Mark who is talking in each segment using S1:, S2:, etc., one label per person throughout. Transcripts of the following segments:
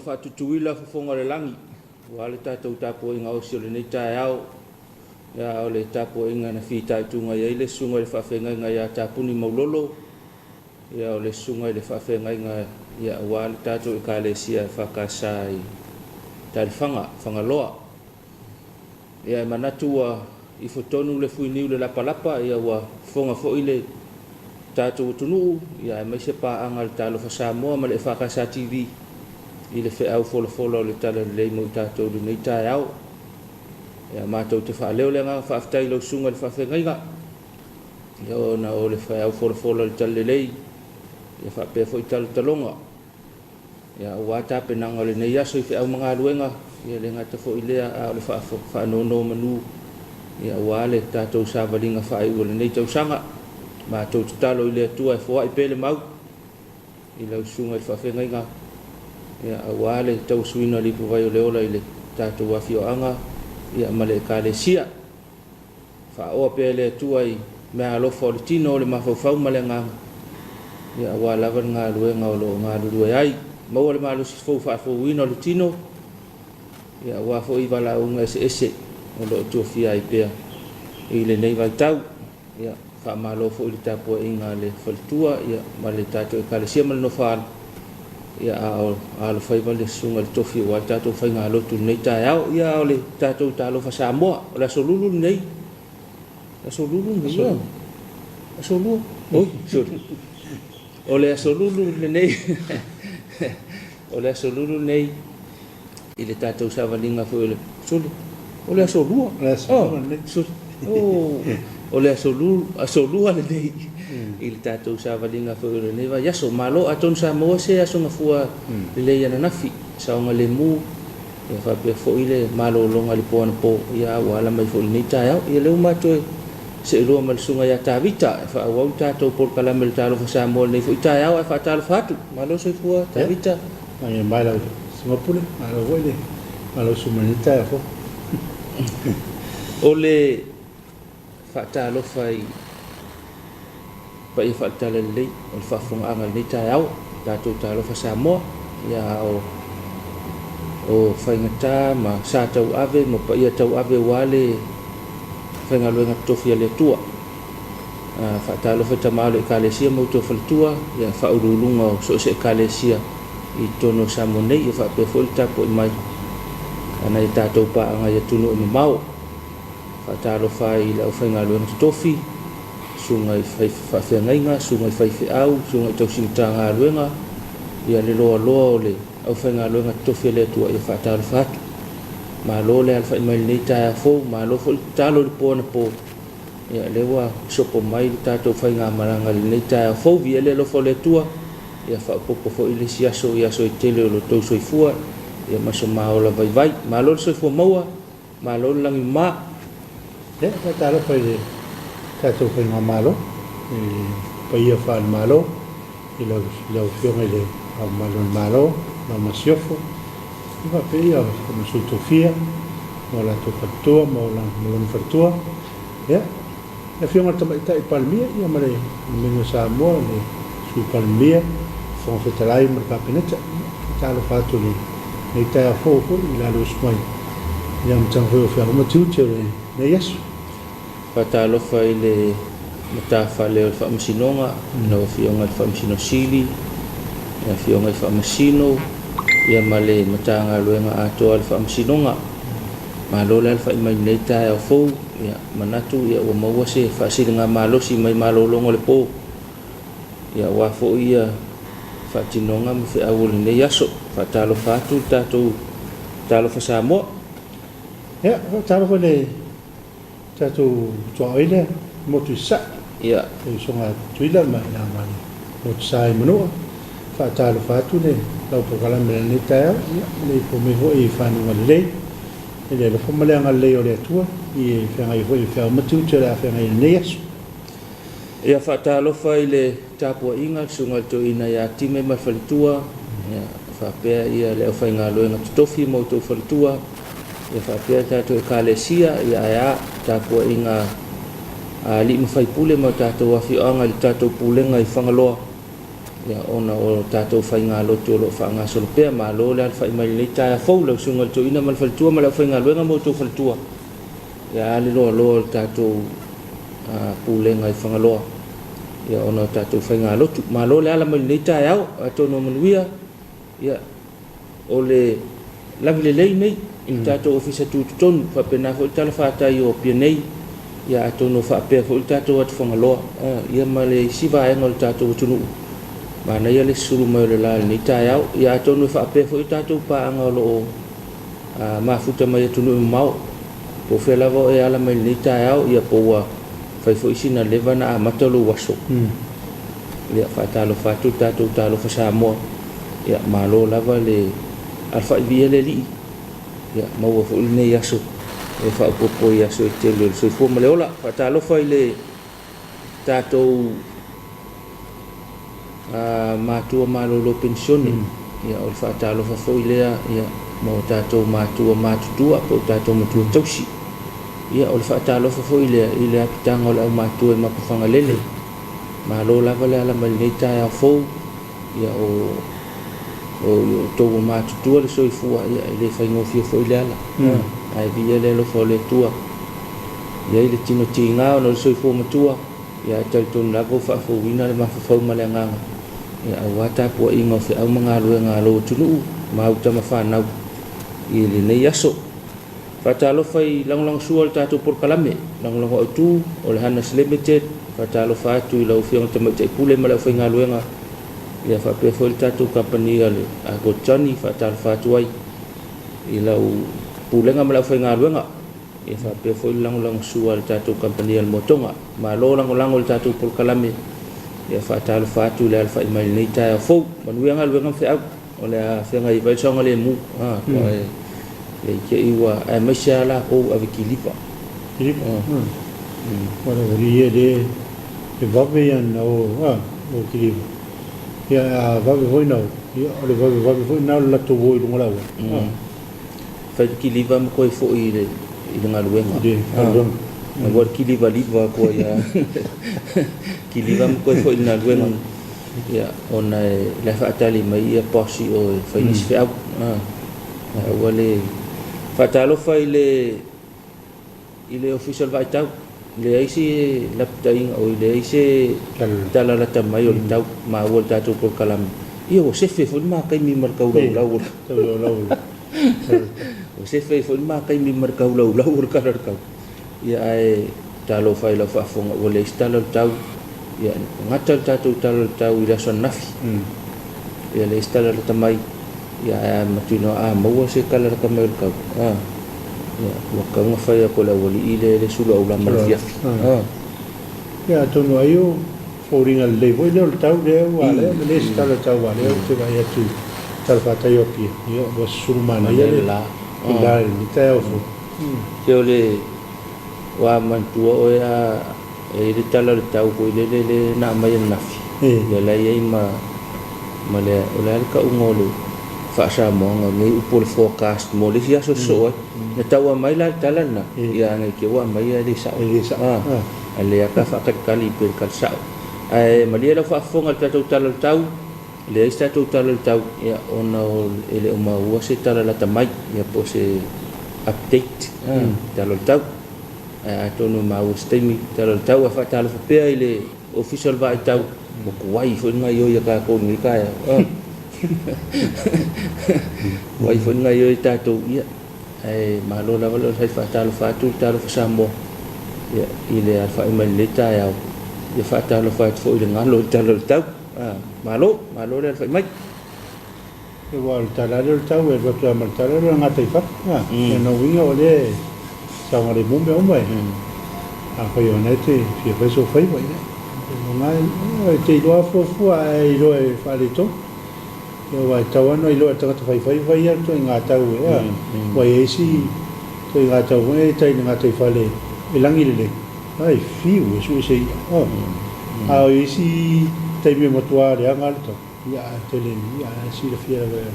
S1: faatutuila fofoga o le lagi aua le tatou tapuaiga osi o lenei taeao, ia o le tapuaiga na fitaituga i ai le susuga i le faafeagaiga ia Tapuni Maulolo, ia o le susuga i le faafeagaiga ia aua le tatou Ekalesia EFKS i Taelefaga, Fagaloa. Ia e manatu ua ifo tonu le fuiniu i le lapalapa, ia ua fofoga foi le tatou atunuu, ia aemaise paaga a le Talofa Samoa ma le EFKS TV i le feau folafola o le Talalelei mo i tatou i lenei taeao. Ia matou te faaleo le agaga faafetai i lau susuga i le faafeagaiga, ia ona o le feau folafola o le Talalelei, ia faapea foi talotaloga. Ia, aua tapenaga o lenei aso i feau ma galuega, ia e le gata foi i lea, a o le faanonomanu, ia aua le tatou savaliga faaiu o lenei tausaga. Matou tatalo i le Atua e foai pea le mau i lau susuga i le faafeagaiga, ia aua le tauasuina o le ipuvai o le ola i le tatou afioaga, ia ma le Ekalesia. Faaoa pea e le Atua i meaalofa o le tino, o le mafaufau ma le agaga, ia aua lava le galuega o lo o galulue ai. Maua le malosi fou faafouina o le tino, ia aua foi valaauga eseese o lo o tofia ai pea i lenei vaitau. Ia faamalo foi i le tapuaiga a le faletua ia ma le tatou Ekalesia ma le Nofoaalo, ia a o alofaiva le susuga i le tofi aua le tatou faigalotu i lenei taeao. Ia a o le tatou Talofa Samoa, o le Aso Lulu lenei, Aso Lulu lenei, Aso Lua, oi, sorry, o le Aso Lulu lenei, o le Aso Lulu lenei i le tatou savaliga foi o le suli, o le Aso Lua,
S2: o le Aso Lua lenei,
S1: sorry, oh, o le Aso Lulu, Aso Lua lenei i le tatou savaliga foi o lenei vaiaso. Malo, atonu sa maua se aso gafua lelei ananafi, saogalemu, ia faapea foi le malologa i le po anapo, ia ua ala mai foi i lenei taeao. Ia lea ua matou seelua ma le susuga ia Tavita e faaauau le tatou polokalame o le Talofa Samoa i lenei foi taeao, ae faatalofa atu. Malo soifua Tavita.
S2: Manuia mai lau susuga Pule, malo foi le malosi mai lenei taeao fou.
S1: O le faatalofa i paia faale-talalelei o le faafofogaaga i lenei taeao, tatou Talofa Samoa, ia a o o faigata ma sa tauave ma paia tauave aua le faigaluega totofi a le Atua. Faatalofa i tama o le Ekalesia ma outou faletua, ia faauluuluga o so o se Ekalesia i totonu o Samoa nei, ia faapea foi le tapuai mai a nai a tatou paaga i atunuu e mamao. Faatalofa ai i le aufaigaluega totofi, susuga i faafeagaiga, susuga i faifeau, susuga i tausi Matagaluega, ia le loaloa o le aufaigaluega totofi a le Atua, ia faatalofa atu. Malo le alafai mai i lenei taeao fou, malo foi le tatalo i le po anapo, ia lea ua sopo mai le tatou faigamalaga i lenei taeao fou. Viia le alofa o le Atua, ia faaopoopo foi le isi aso i aso e tele o lo outou soifua, ia ma so maola vaivai. Malo le soifua maua, malo le lagi mama.
S2: Ia, faatalofa i le tatou faigamalo, i le paia faale-Malo, i lau Afioga i le Ao Mamalu o le Malo, lau Masiofo, ia faapea ia le Sui Tofia ma o latou faletua ma lona faletua. Ia, le Afioga i le Tamaitai Palemia ia ma le Palemene o Samoa, le Sui Palemia, Fofoga Fetalai ma le Kapeneta. Ia, faatalofa atu i lenei taeao fou foi i le aloasu mai i le amataga foi o feau ma tiute o lenei aso.
S1: Faatalofa i le matafale o le Faamasinoga, lau Afioga i le Faamasino Sili, le Afioga i Faamasino, ia ma le Matagaluega atoa a le Faamasinoga. Malo le alafai mai i lenei taeao fou, ia manatu ia ua maua se faasiligamalosi mai malologa o le po, ia aua foi ia faatinoga ma feau o lenei aso. Faatalofa atu le tatou Talofa Samoa.
S2: Ia, faatalofa i le tatou tuaoi lea, motu i Sasae.
S1: Ia.
S2: Le usoga a Tutuila ma i ina ma le motu sa i Manua. Faatalofa atu le lau polokalame i lenei taeao, ia, le ifo mai foi i fanuga lelei, i le alofa ma le agalelei o le Atua, i e feagai foi i feau ma tiute o le a feagai i lenei aso.
S1: Ia, faatalofa i le tapuaiga le susuga i le toeaina ia Time ma le faletua, ia, faapea ia le aufaigaluega totofi ma outou faletua, ia faapea le tatou Ekalesia, ia ae a tapuaiga a alii ma faipule ma tatou afioaga i le tatou pulega i Fagaloa. Ia, ona o tatou faigalotu o lo o faagasolo pea. Malo le alafai mai i lenei taeao fou, lau Susuga i le Toeaina ma le faletua ma le aufaigaluega ma outou faletua. Ia, a le loaloa o le tatou Pulega i Fagaloa, ia, ona o tatou faigalotu. Malo le ala mai i lenei taeao, atonu o manuia, ia, o le lagi lelei nei i le tatou Ofisa Tutotonu, faapena foi le talafatai o Apia nei, ia atonu o faapea foi le tatou atu Fagaloa, ia ma le isi vaega o le tatou atunuu. Manaia le susulu mai o le la i lenei taeao, ia atonu e faapea foi tatou paaga o lo o mafuta mai atunuu e mamao. Po o fea lava o e ala mai i lenei taeao, ia po ua fai foi sina leva na amata lou aso. Ia faatalofa atu le tatou Talofa Samoa. Ia malo lava le alafai viia le Alii. Ia maua foi lenei aso e faaopoopo i aso e tele o le soifua ma le ola. Faatalofa i le tatou matua malolo penisione. Ia o le faatalofa foi lea ia mo tatou matua matutua po o tatou matua tausi. Ia o le faatalofa foi lea i le apitaga o le aumatua i Mapuifagalele. Malo lava le ala mai lenei taeao fou. Ia o outou ua matutua le soifua, ia e le faigofie foi le ala. Ae viia le alofa o le Atua. E i ai le tino tiga ona o le soifua matua, ia ae talitonu lava ua faafouina le mafaufau ma le agaga, ia aua tapuaiga o feau ma galuega a lou atunuu ma au tama fanau i lenei aso. Faatalofa i lagolagosua o le tatou polokalame, lagolago autu o le Hanas Limited, faatalofa atu i lau Afioga i le Tamaitai Pule ma le aufaigaluega, ia faapea foi le tatou kamupani a le God Johnny, faatalofa atu ai i lau pulega ma le aufaigaluega, ia faapea foi le lagolagosua a le tatou kamupani a le Motoga. Malo lagolago i le tatou polokalame, ia faatalofa atu i le alafai mai i lenei taeao fou. Manuia galuega ma feau. O le a feagai ai le saogalemu, e i te i ua aemaise lava latou ave kiliva.
S2: Kiliva, Ua le ia le e vave ia na o o kiliva. Ia a vave foi na o, ia o le vave vave foi na o le latou o i luga o le auala.
S1: Fai le kiliva ma toe foi i le galuega.
S2: I le galuega.
S1: Aua le kilivaliva atu ai lava. Kiliva ma toe foi i le galuega. Ia, ona e la e faatali mai ia boss i o e fai nisi feau. Aua le faatalofa i le Ofisa o le Vaitau. Leai se lapataiga oi leai se tala lata mai o le tau maua i le tatou polokalame. Ia ua sefe foi le ma taimi ma le taulaulau o le ua sefe foi le ma taimi ma le taulaulau o le tala o le tau. Ia ae talofa i lau faafofoga ua leai se tala o le tau. Ia gata le tatou tala o le tau i le aso ananafi. Ia leai se tala lata mai. Ia ae a matuinoa a maua se tala lata mai o le tau. Ia ua tatau ona fai atu e le aualii le le sulu aulama i le afiafi.
S2: Ia atonu ai o foliga lelei foi lea o le tau lea ua alea ma leai se tala o le tau a lea ou te vaai atu i le talafatai o Apia. Ia ua susulu manaia le la i lenei taeao fou.
S1: Se o le ua manatua oe a e i ai le tala o le tau foi lele lea na aumai ananafi. Ia la e i ai ma ma le o le a le tauga o le faa-Samoaga o lenei upu o le forecast mo le isi aso e sosoo ai. Na tau aumai la le tala lena, ia ina te i ua aumai ae le sao.
S2: E le sao.
S1: A lea ka faatalitali pe tala sao. Ae malie lau faafofoga i le tatou tala o le tau, leai se tatou tala o le tau, ia, ona e le o maua se tala lata mai, ia po o se update, tala o le tau. Ae atonu e maua i se taimi tala o le tau. Ae faatalofa pea i le Ofisa o le Vaai Tau, ua tuai foi le gaoioi a tatou i lenei taeao. Tuai foi le gaoioi a tatou, ia, ae malo lava le onosai. Faatalofa atu le Talofa Samoa, ia, i le alafai mai i lenei taeao. Ia faatalofa atu foi i le galo i le tala o le tau. Malo, malo le alafai mai.
S2: Aua o le tala lea o le tau e alu atu lava ma le tala lea o le gataifale. Ia lona uiga o lea e saogalemu mea uma e. Afai o lena e te fia fai sou faiva, ia lona e te iloa fuafua ae iloa e faaletonu. Ia aua e tatau lava ona iloa e le tagata faifaiva ia le ituaiga tau e a. Aua e i ai isi ituaiga tau foi e tai i le gataifale e lagi lelei, ae fiu e sue se i'a. A o isi taimi e matua leaga le tau. Ia ae tele ia ae silafia lava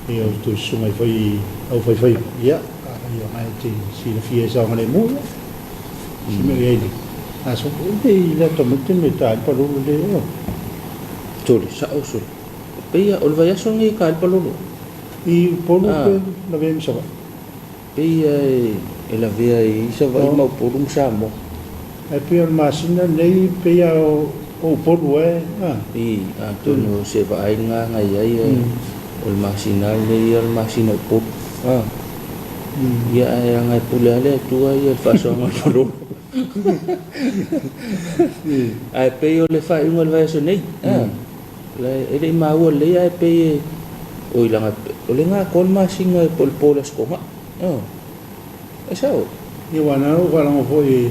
S2: e outou susuga i fai au faifaiva. Ia afai o lena e te silafia e saogalemu ia se mea o i ai nei. A so e le i lata mai le taimi e ta ai le palolo lea.
S1: Tole, sa'o sole. Pei o le vaiaso lenei e ka ai le palolo.
S2: I Upolu pe lavea i Savaii?
S1: Pei e lavea i Savaii ma Upolu ma Samoa.
S2: Ae pei o le masina lenei pei lava o Upolu e a.
S1: I, atonu o se vaai lena na i ai o le masina lenei ia o le masina o Upolu. A. Ia ae leaga e pule lava le Atua ia i le faasoaga o le palolo. Ae pei o le faaiuga o le vaiaso nei, e le i maua lelei ae pei e, oi leaga o le gatoa le masina po o le po o le Aso Toonai. E sao?
S2: Ia aua na ou faalogo foi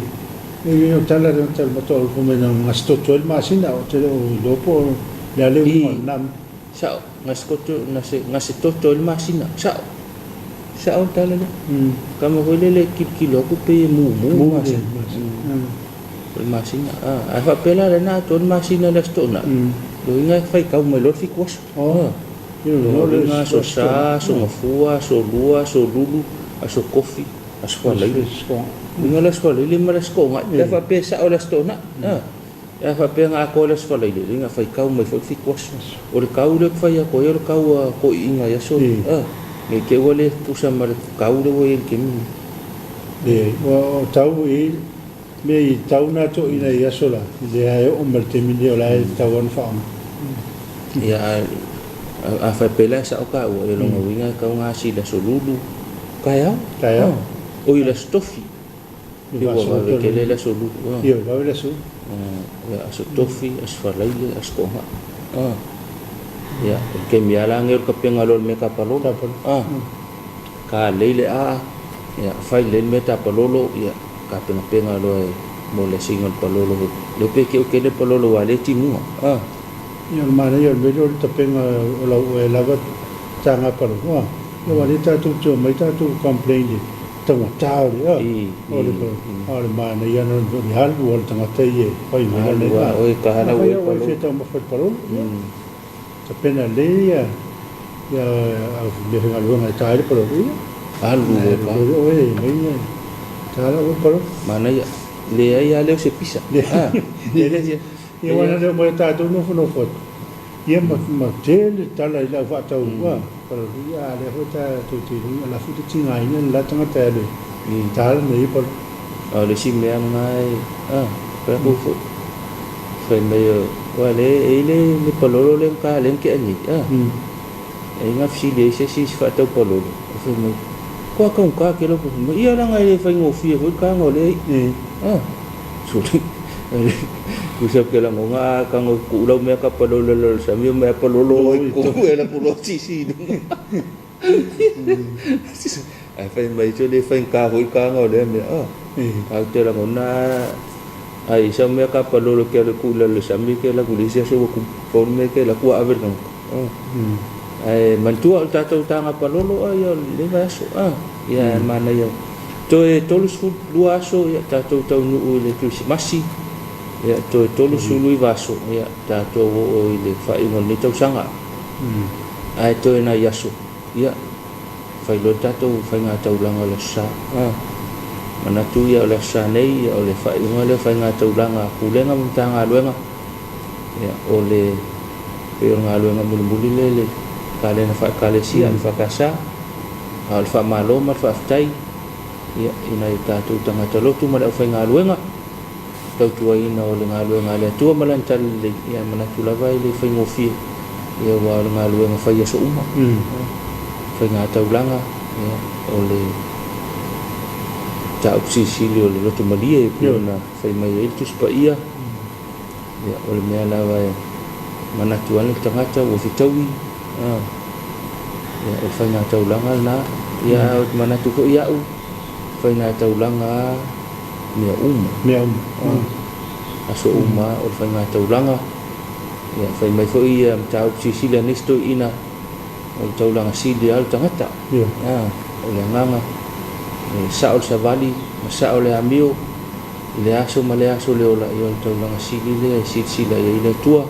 S2: i o tala lea na matua fai mai na gasetoto ai le masina, ou te le o iloa po o le a le uiga o lena mea.
S1: Sao, gasetoto ai le masina, sao. Sao le tala lea. Tama foi lele e tilotilo atu pei e mumu le masina. O le masina, a faapea la lea na atoa le masina i le Aso Toonai, lona uiga e faitau mai loa le 7 aso. Lona uiga Aso Sa, Aso Gafua, Aso Lua, Aso Lulu, Aso Tofi, Aso Faraile. Uiga o le Aso Faraile ma le Aso Toonai, pe a faapea e sao le Aso Toonai. Pe a faapea na atoa le Aso Faraile, lona uiga e faitau mai foi le 7 aso. O le tau lea ou te fai atu ai o le tau a toeaiina i aso ia. Ne i te i ua le tutusa ma le tau lea ua i ai i le taimi lenei.
S2: Leai, o tau i mea i tau na toeaiina i aso la, lea e oo mai le taimi lenei o la e tatau lava ona faaaoga.
S1: Ia, ae a faapea la e sao taua, ia o lona uiga e tatau ona asi i le Aso Lulu, taeao.
S2: Taeao.
S1: Oi, le Aso Tofi. Pei ua vave tele le Aso Lulu.
S2: Ioe, vave le Aso Lulu.
S1: Ia, Aso Tofi, Aso Faraile, Aso Toonai. Ia, o le taimi lava la lenei o le tapena loa o le mea tapalolo.
S2: Tapalolo.
S1: Ka lelei le aa, ia, fai lelei le mea tapalolo, ia, tapenapena loa e mo le asiga o le palolo. Leo pe keu tele palolo aua o lea e timuga.
S2: Ia, o le manaia o le mea lea o le tapena o lau oe lava taga palolo. Ia, aua o lea tatou te omai tatou complain i le taugata o le o le a o le manaia na o le alu a le tagata ia e fai mai lana
S1: iga.
S2: Afai lava ua e fia taumafa i le palolo, ia, tapena lelei ia ia mea faigaluega e ta ai le palolo, ia,
S1: Alu
S2: ae
S1: e ka.
S2: alu oe e mai ia ta la oe palolo.
S1: Manaia. Leai lava lea o se pisa. Leai.
S2: Ia, aua na o le omai o tatou nofonofo atu, ia ma ma tele tala i lau faatau palolo, ia, a o lea foi tatou te iloa, o la foi e te tigaina le la tagata e alu e ta lana ia palolo.
S1: A o le isi mea lena e, fai atu foi, fai mai, aua o lea e i ai le palolo lea na ta lea na tea nei, e i ai na fesili ai se isi i se faatau palolo, ae fai mai, Matua taugata tele lau palolo. Ia leaga e le faigofie foi le taga o lea i'a. Sole, tusa ou te lagona a tago e tuu lau mea tapalolo i lalo o le sami, omai lava palolo oe i totonu e alu atu loa sisi i luga. Ae fai mai, sole e faigata foi le taga o lea mea. Ae ou te lagona a i ai sau mea tapalolo e te alu e tuu i lalo o le sami, e te alu atu i le isi aso ua tumu. Pau le mea e te alu atu ua ave i le tagata. Ae manatua o le tatou taga palolo ia o le vaiaso ia e manaia. Toe 32 aso ia tatou taunuu i le Kerisimasi, ia toe 39 aso ia tatou oo i le faaiuga o lenei tausaga. Ae toe nai aso ia fai loa le tatou faiga taulaga o le Aso Sa. Manatu ia o le Aso Sa nei ia o le faaiuga lea o faiga taulaga a Pulega ma Matagaluega. Ia, o le pei o le galuega mulimuli lea i le kalena faale-Ekalesia a le EFKS, a o le faamalo ma le faafetai ia i nai o tatou tagata lotu ma le aufaigaluega tautuaina o le galuega a le Atua ma Lana Talalelei, ia e manatu lava e le faigofie, ia aua o le galuega fai aso uma, faiga taulaga, ia o le mataupu silisili o le loto malie e pei ona fai mai ai le Tusi Paia. Ia, o le mea lava e manatu ane le tagata ua fetaui, a, ia, o le faiga taulaga lena. Ia, ae ou te manatu foi au, faiga taulaga lava mea uma.
S2: Mea uma.
S1: Aso uma o le faiga taulaga. Ia, fai mai foi ia mataupu silisili a nisi toeaiina, o le taulaga sili lava o le tagata.
S2: Ia.
S1: A, o le agaga, e sao le savali ma sao le amio, I le aso ma le aso le ola, ia o le taulaga sili lea e silasila i ai le Atua.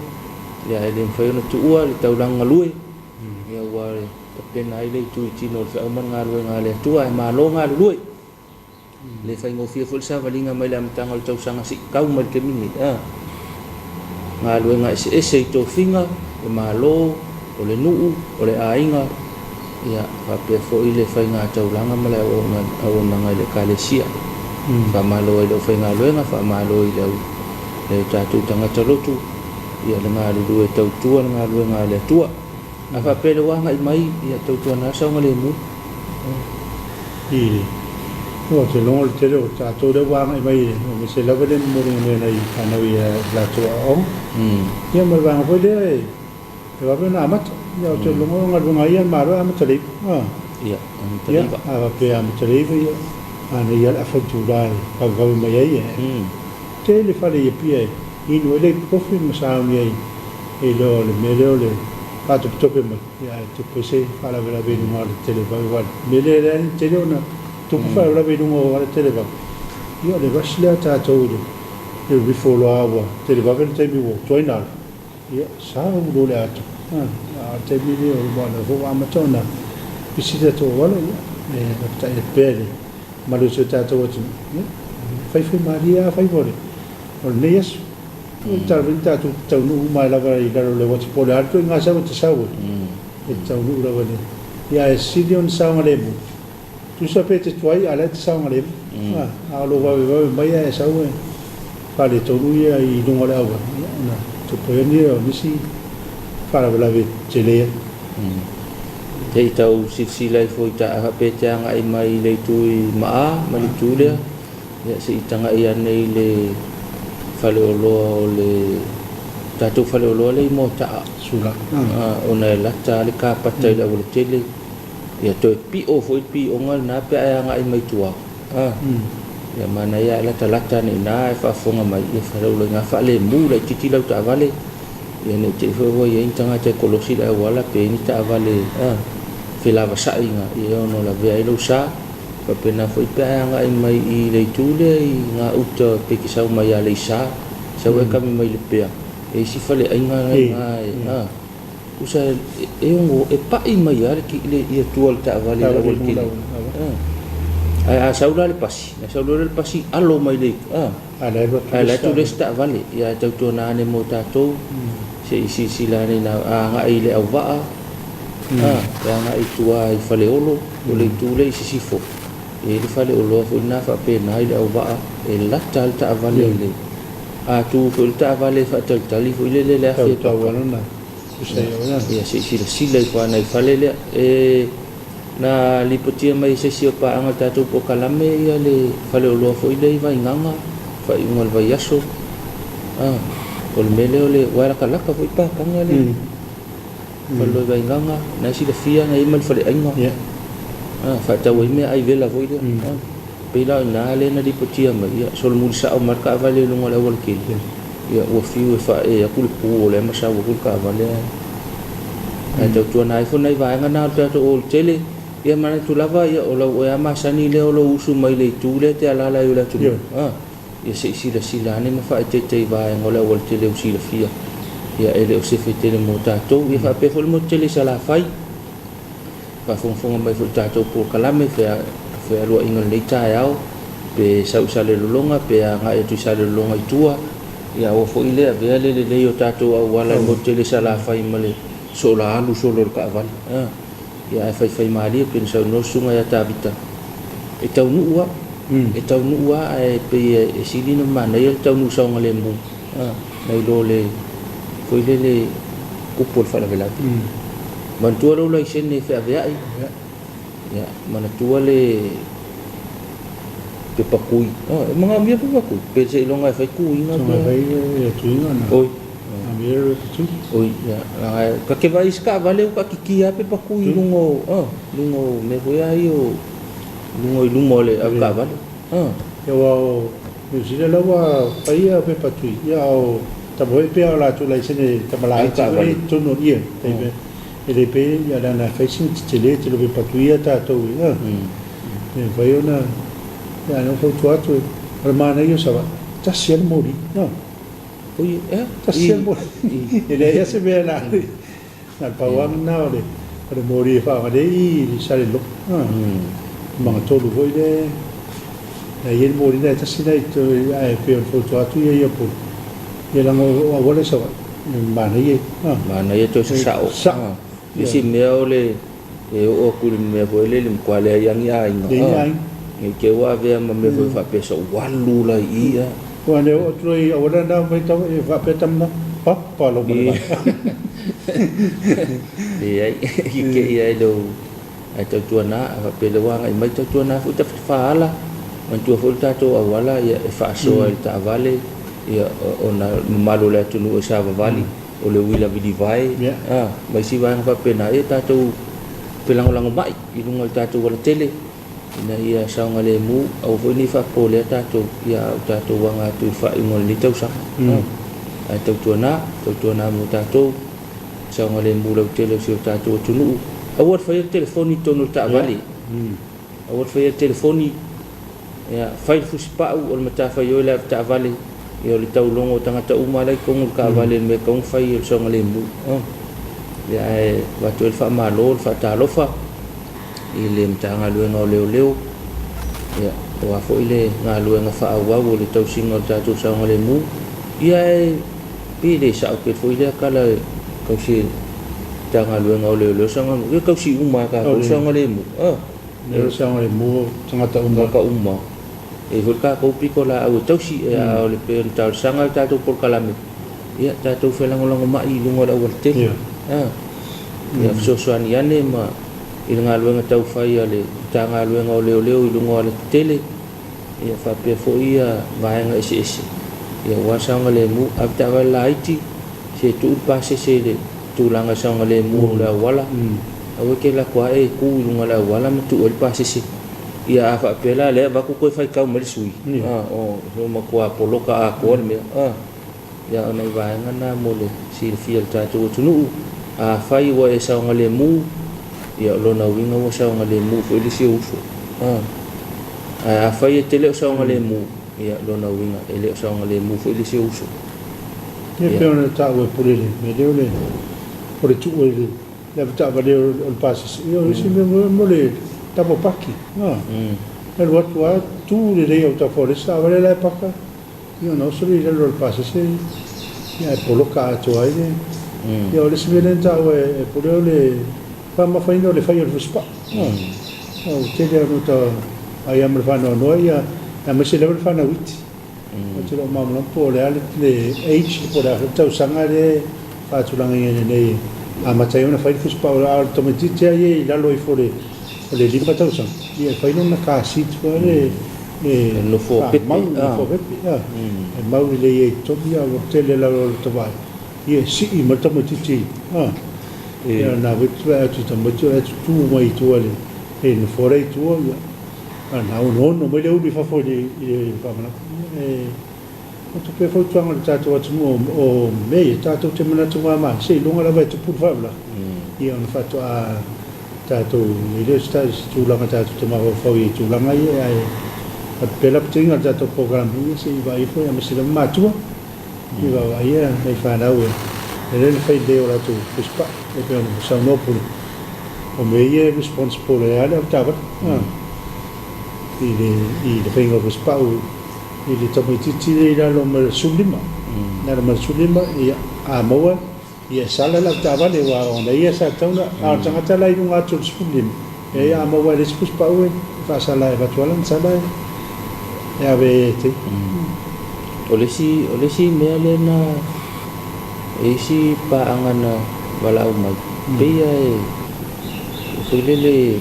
S1: Ia e le mafai ona tuua le taulaga galue, ia ua tapena ai le itu i tino o le feau ma le galuega a le Atua, ae malo galulue. E le faigofie foi le savaliga mai le amataga o le tausaga se'i tau mai le taimi lenei. A. Galuega eseese i tofiga, le Malo, o le nuu, o le aiga, ia, faapea foi le faiga taulaga ma le auaunaga i le Ekalesia. Faamalo ai i le aufaigaluega, faamalo i le tatou tagata lotu, ia le galulue tautua le galuega a le Atua. A faapea le ua agai mai, ia tautuana saogalemu.
S2: I Ou te logo le tele o tatou lea ua agai mai aemaise lava le momoliga mai o nai fanau i a latou aoaoga. Ia ma le vaega foi lea e vave ona amata. Ia ou te logo o galuega ia a le Malo e amata le 9.
S1: Ia, amata le 9.
S2: Ia, a faapea e amata le 9, ia manaia lava le afa itula e vavevave mai ai. E tele fale i Apia e inu ai le ipukofi ma sauni ai e iloa o le mea lea o le faatopetope mai. Ia ae tupu ai se faalavelave i luga o le televave aua o le mea lea e leai ni tele ona tupu faalavelave i luga o ala televave. Ia o le rush lea a tatou i le rifo loa ua televave le taimi ua tuai ona alu, ia sau loa le ata. A o le taimi lea o le aua o lea foi ua amata ona pisi le tatou auala, ia e lapatai atu pea i le mamalu o si o tatou atunuu, ia faifai malie lava faiva o lenei aso. Ua tatau ona tatou taunuu uma ai lava i lalo o le uati po o le a le ituaiga sau e te sau ai, e te taunuu lava i le. Ia ae sili ona saogalemu, tusa pe te tuai a o la e te saogalemu. A o lou vavevave mai ae sau e faaletonu ia i luga o le auala, ia ona tupu ai lea o nisi faalavelave tele ai.
S1: Se i tau silasila ifo i ta faapea e te agai mai i le itu i Maa ma le itu lea. Ia se i tagai ane i le faleoloa o le tatou faleoloa lea i Moataa.
S2: Sula.
S1: Ona e lata lava le kapata i le aualatele. Ia toe pio foi le pioga lena pe a e agai mai tua. Ia manaia ae latalata ane i ina ae faafofoga mai, ia faleoloa i ina faalemu laitiiti lau taavale. Ia ne i te i foi ua i ai ni tagata e kolosi le auala pe i ai ni taavale felavasai ina ia ono lavea ai lou sa. Faapena foi pe a e agai mai i le itu lea i gauta pe te sau mai Aleisa, sau e kami mai Lepea, e i ai si faleaiga la i ina e, a, tusa e ono e pa'i mai lava le ia tua o le taavale i le aualatele. A, ae a sau la le pasi, ona sau loa lea o le pasi alo mai le, a, ae la e alu atu le isi taavale. Ia ae tautuana ane mo tatou, se i silasila ane ina a agai i le auvaa, A, e agai i tua i Faleolo, o le itu lea i sisifo, e i ai le faleoloa foi lena faapena i le auvaa, e lata lava le taavale i le... A tu foi le taavale e faatalitali foi lele i le afe e paka, ia se i silasila ifo lava i fale lea. E na lipotia mai e se isi o paaga o le tatou polokalame ia le faleoloa foi lea i Vaigaga, faaiuga o le vaiaso. A, o le mea lea o le... aua e latalata foi pakaga lea. Faleoloa i Vaigaga, na e silafia na i ai ma le faleaiga. A, faatau ai meaai vela foi lea. A, pei la o i ina lea na lipotia mai, ia, solomuli sao mai le taavale i luga o le aualatele, ia, ua fiu e faaee atu le pu o lea ma sau atu le taavale ae. Ae tautuana ai foi nai vaega na o le tatou aualatele, ia manatu lava, ia, o lau oe lava masani lea o lou usu mai le itu lea e te alaala ai o le atunuu. A. Ia se i silasila ane ma faaeteete i vaega o le aualatele ua silafia, ia e le o sefe tele mo tatou. Ia faapea foi le motu tele i Salafai, faafogafoga mai foi i le tatou polokalame fealuaiga i lenei taeao, pe sau i Salelologa, pe agai atu i Salelologa i tua, ia aua foi le avea le lelei o tatou auala i le motu tele i Salafai ma le sola alu solo o le taavale. Ia ae faifaimalie pei ona saunoa le susuga ia Tavita, e taunuu lava, e taunuu lava ae pei e sili ona manaia le taunuu saogalemu nai lo le foi lele tupu o le faalavelave. Manatua lou laisene e feaveai, ia manatua le pepa tui. E manaomia pepa tui, pe seiloga e fai tuiga pe... Oi. Oi, ia, leaga ta te vaai i isi taavale ua taatitia lava pepa tui i luga o, luga o mea foi a ia o luga i luma o le avetaavale.
S2: Ia aua o Niu Sila la ua fai ia pepa tui, ia a o tama foi pei a o latou laisene tama laiti foi i totonu o ia, taimi e le pei ia leaga e fai sina tetele tele o pepa tui ia tatou e mafai ona ia na ou fautua atu o le manaia o Savaii, tasi lava le moli.
S1: Oi, ea?
S2: Tasi lava le moli. E leai lava se mea na na o le pau lava lena o le o le moli e faaaoga nei i Salelologa. Magatolu foi lea na i ai le moli lena e tasi lena i ae pei ona fautua atu ia ia Upolu. Ia leaga o auala i Savaii e manaia ia.
S1: Manaia toe sasao.
S2: Sao.
S1: Le isi mea o le e oo atu i le mea foi lele matua leai lava ni aiga.
S2: Leai ni aiga.
S1: Ne i te i ua avea ma mea foi faapea sa ou alu la i i.
S2: Aua ne oo atu loa i auala na mai tau e faapea tama papa lou manavale.
S1: Leai, i te i ai lou ae tautuana a faapea lea ua agai mai tautuana foi tafatafa ala manatua foi le tatou auala ia e faasoa i le taavale ia ona mamalu o le atunuu e savavali o le uila vilivae ma isi vaega faapena ia tatou felagolagomai i luga o le tatou alatele ina ia saogalemu aua foi ne i faapolea tatou ia a o tatou aga atu i le faaiuga o lenei tausaga. Ae tautuana, tautuana mo tatou saogalemu lautele o si o tatou atunuu. Aua le faia le telefoni i totonu o le taavale. Aua le faia le telefoni, ia, fai le fusipau o le matafaioi o le avetaavale, ia o le taulogo o tagata uma la e i totonu o le taavale i le mea e tatau ona fai o le saogalemu. Ia ae avatu ai le faamalo, le faatalofa i le Matagaluega o Leoleo, ia, aua foi le galuega faaauau o le tausiga o le tatou saogalemu. Ia ae pe le sao tele foi lea tala e tausi e le Matagaluega o Leoleo saogalemu, ia tausi uma lava e tatou le saogalemu.
S2: Lea o le saogalemu o tagata uma.
S1: Tagata uma. E i ai foi le tatou pitolaau e tausi, a o le pei ona talosaga le tatou polokalame, ia tatou felagolagomai i luga o le aualatele. Ia fesoasoani ane ma i le galuega taufai a le Matagaluega o Leoleo i luga o alatetele, ia faapea foi ia vaega eseese, ia aua le saogalemu. Ave taavale laiti, se tuu le pasese i le tulaga i saogalemu o le auala. Aua e te alu atu lava e tu i luga o le auala ma tuu ai le pasese. Ia a faapea la lea avatu toe faitau mai le sui, o matua poloka atoa le mea. Ia o nai vaega na mo le silafia e le tatou atunuu. Afai ua e saogalemu, ia o lona uiga ua saogalemu foi le isi ou uso. Ae afai e te le o saogalemu, ia o lona uiga e le o saogalemu foi le isi ou uso.
S2: Ia pei ona taua e Pule le mea lea o le o le tuu i le le avetaavale o le pasese. Ia o le isi mea mo le double parking. E alu atu lava tu lelei autafa o le isi taavale la e paka. Ia ona oso lea i lalo o le pasese, ia ae poloka atoa ai le. Ia o le isi mea lea na taua e Pule o le faamamafaina o le fai o le fusipaa. Ua tele lava ina ota ai lava ma le faanoanoa ia aemaise lava le fanau iti. Ou te le o malamalama po o le a le age po o le a foi le tausaga lea e faatulagaina nei e amata ai ona fai le fusipaa a o le tamaitiiti lava ia i lalo ifo o le 5 tausaga, ia e fai lona car seat foi lea e
S1: Nofoa pepe.
S2: Faamau nofoa pepe, e mau lelei ai i totonu, ia ua tele lava o le tavae, ia e sii ma le tamaitiiti, ia na foi te vaai atu i tamaiti o la e tutu mai i tua i le nofoa la i tua, ia a na onoono mai le ulu i fafo i le faamalama. Ia e avatu pea fautuaga i le tatou atunuu o mea ia tatou te manatu mama seiloga lava e tupu le faalavelave, ia ona faatoa tatou e le o se tulaga tatou te mafaufau i tulaga ia, ae faapea lapataiga o le tatou polokalame, ia se i vaai ifo aemaise lava matua i vaavaai ia nai fanau e le fai lelei o latou fusipaa. E pei ona saunoa Pule, o mea ia e responsible ai lava le avetaavale i le faiga o fusipau i le tamaitiiti lea i lalo ma le 15, lalo ma le 15. Ia a maua ia e sala le avetaavale aua ona ia sa tatau ona, a o le tagata la i luga atu o le 15, e a maua e le isi fusipau e faasala e avatu lava lana sala e ave e te.
S1: O le isi mea lea na e isi paaga na valaau mai, pei e foi lele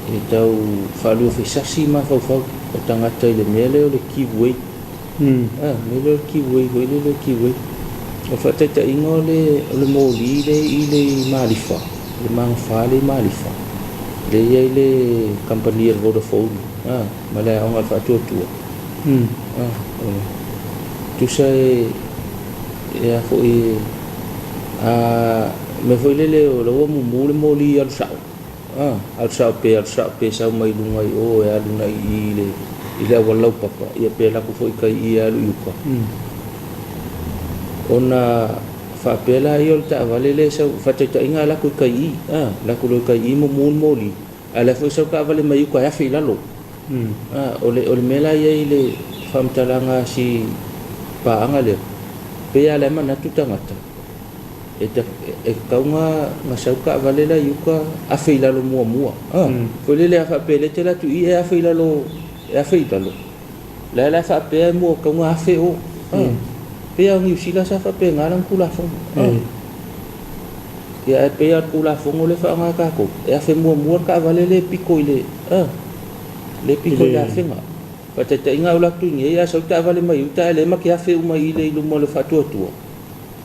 S1: e tau faaluafesasi mafaufau o tagata i le mea lea o le give way. Mea lea o le give way foi lele give way. O le faataitaiga o le moli lea i le Malifa, le magafa lea i Malifa, lea e i ai le kamupani a le Vodafone ma le aoga a le Faatuatua. Tusa e a foi a mea foi lele o la ua mumu le moli alu sao. Alu sao pe alu sao pe sau mai luga i o e alu nai i le auala laupapa, ia pe alu atu foi i tai i e alu i uta. Ona faapea laia o le taavale lea e sau, faataitaiga alu atu i tai i, alu atu loa i tai i mumu le moli, a o la e foi sau taavale mai uta e afe i lalo. O le mea la e i ai i le faamatalaga a si paaga lea, Pei a o la e manatu tagata e tatau ona sau taavale la i uta afe i lalo muamua. Foi lele a faapea o lea e te alu atu i i e afe i lalo, e afe i lalo. La e faapea e tatau ona afe o. Pei lava o Niu Sila sa faapena lana Tulafono. Ia ae pei lava o le Tulafono lea e faaaoga e tatou, e afe muamua le taavale lea e pito i le, lea e pito i le afega. Faataitaiga a ou alu atu i inei ae sau le taavale mai uta ae o lea e ma te afe uma i i luma o le faatuatua,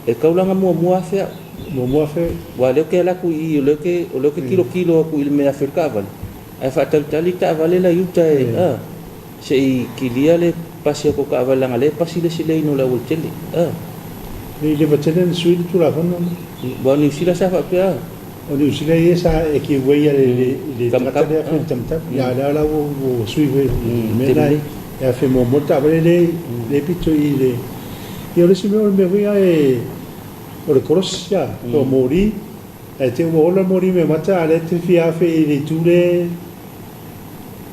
S1: e tatau la ona muamua afe au.
S2: Muamua afe.
S1: Aua o lea ou te alu atu i i o lea ou te tilotilo atu i le mea e afe ai le taavale, ae faatalitali le taavale la i uta e, se i kilia le pasi atu o taavale leaga o lea e pasi le isi lane o le aualatele.
S2: I leva tele ona sui le Tulafono.
S1: Aua o Niu Sila sa faapea.
S2: O Niu Sila ia sa e give way i le tagata lea e afe i le tamatama. A o lea la ua sui foi i le mea lena e afe muamua le taavale lea pito i le. Ia o le isi mea o le mea foi lea o le kolosi po o moli. Ae te i ua ola le moli meamata a o lea e te fia afe i le itu lea.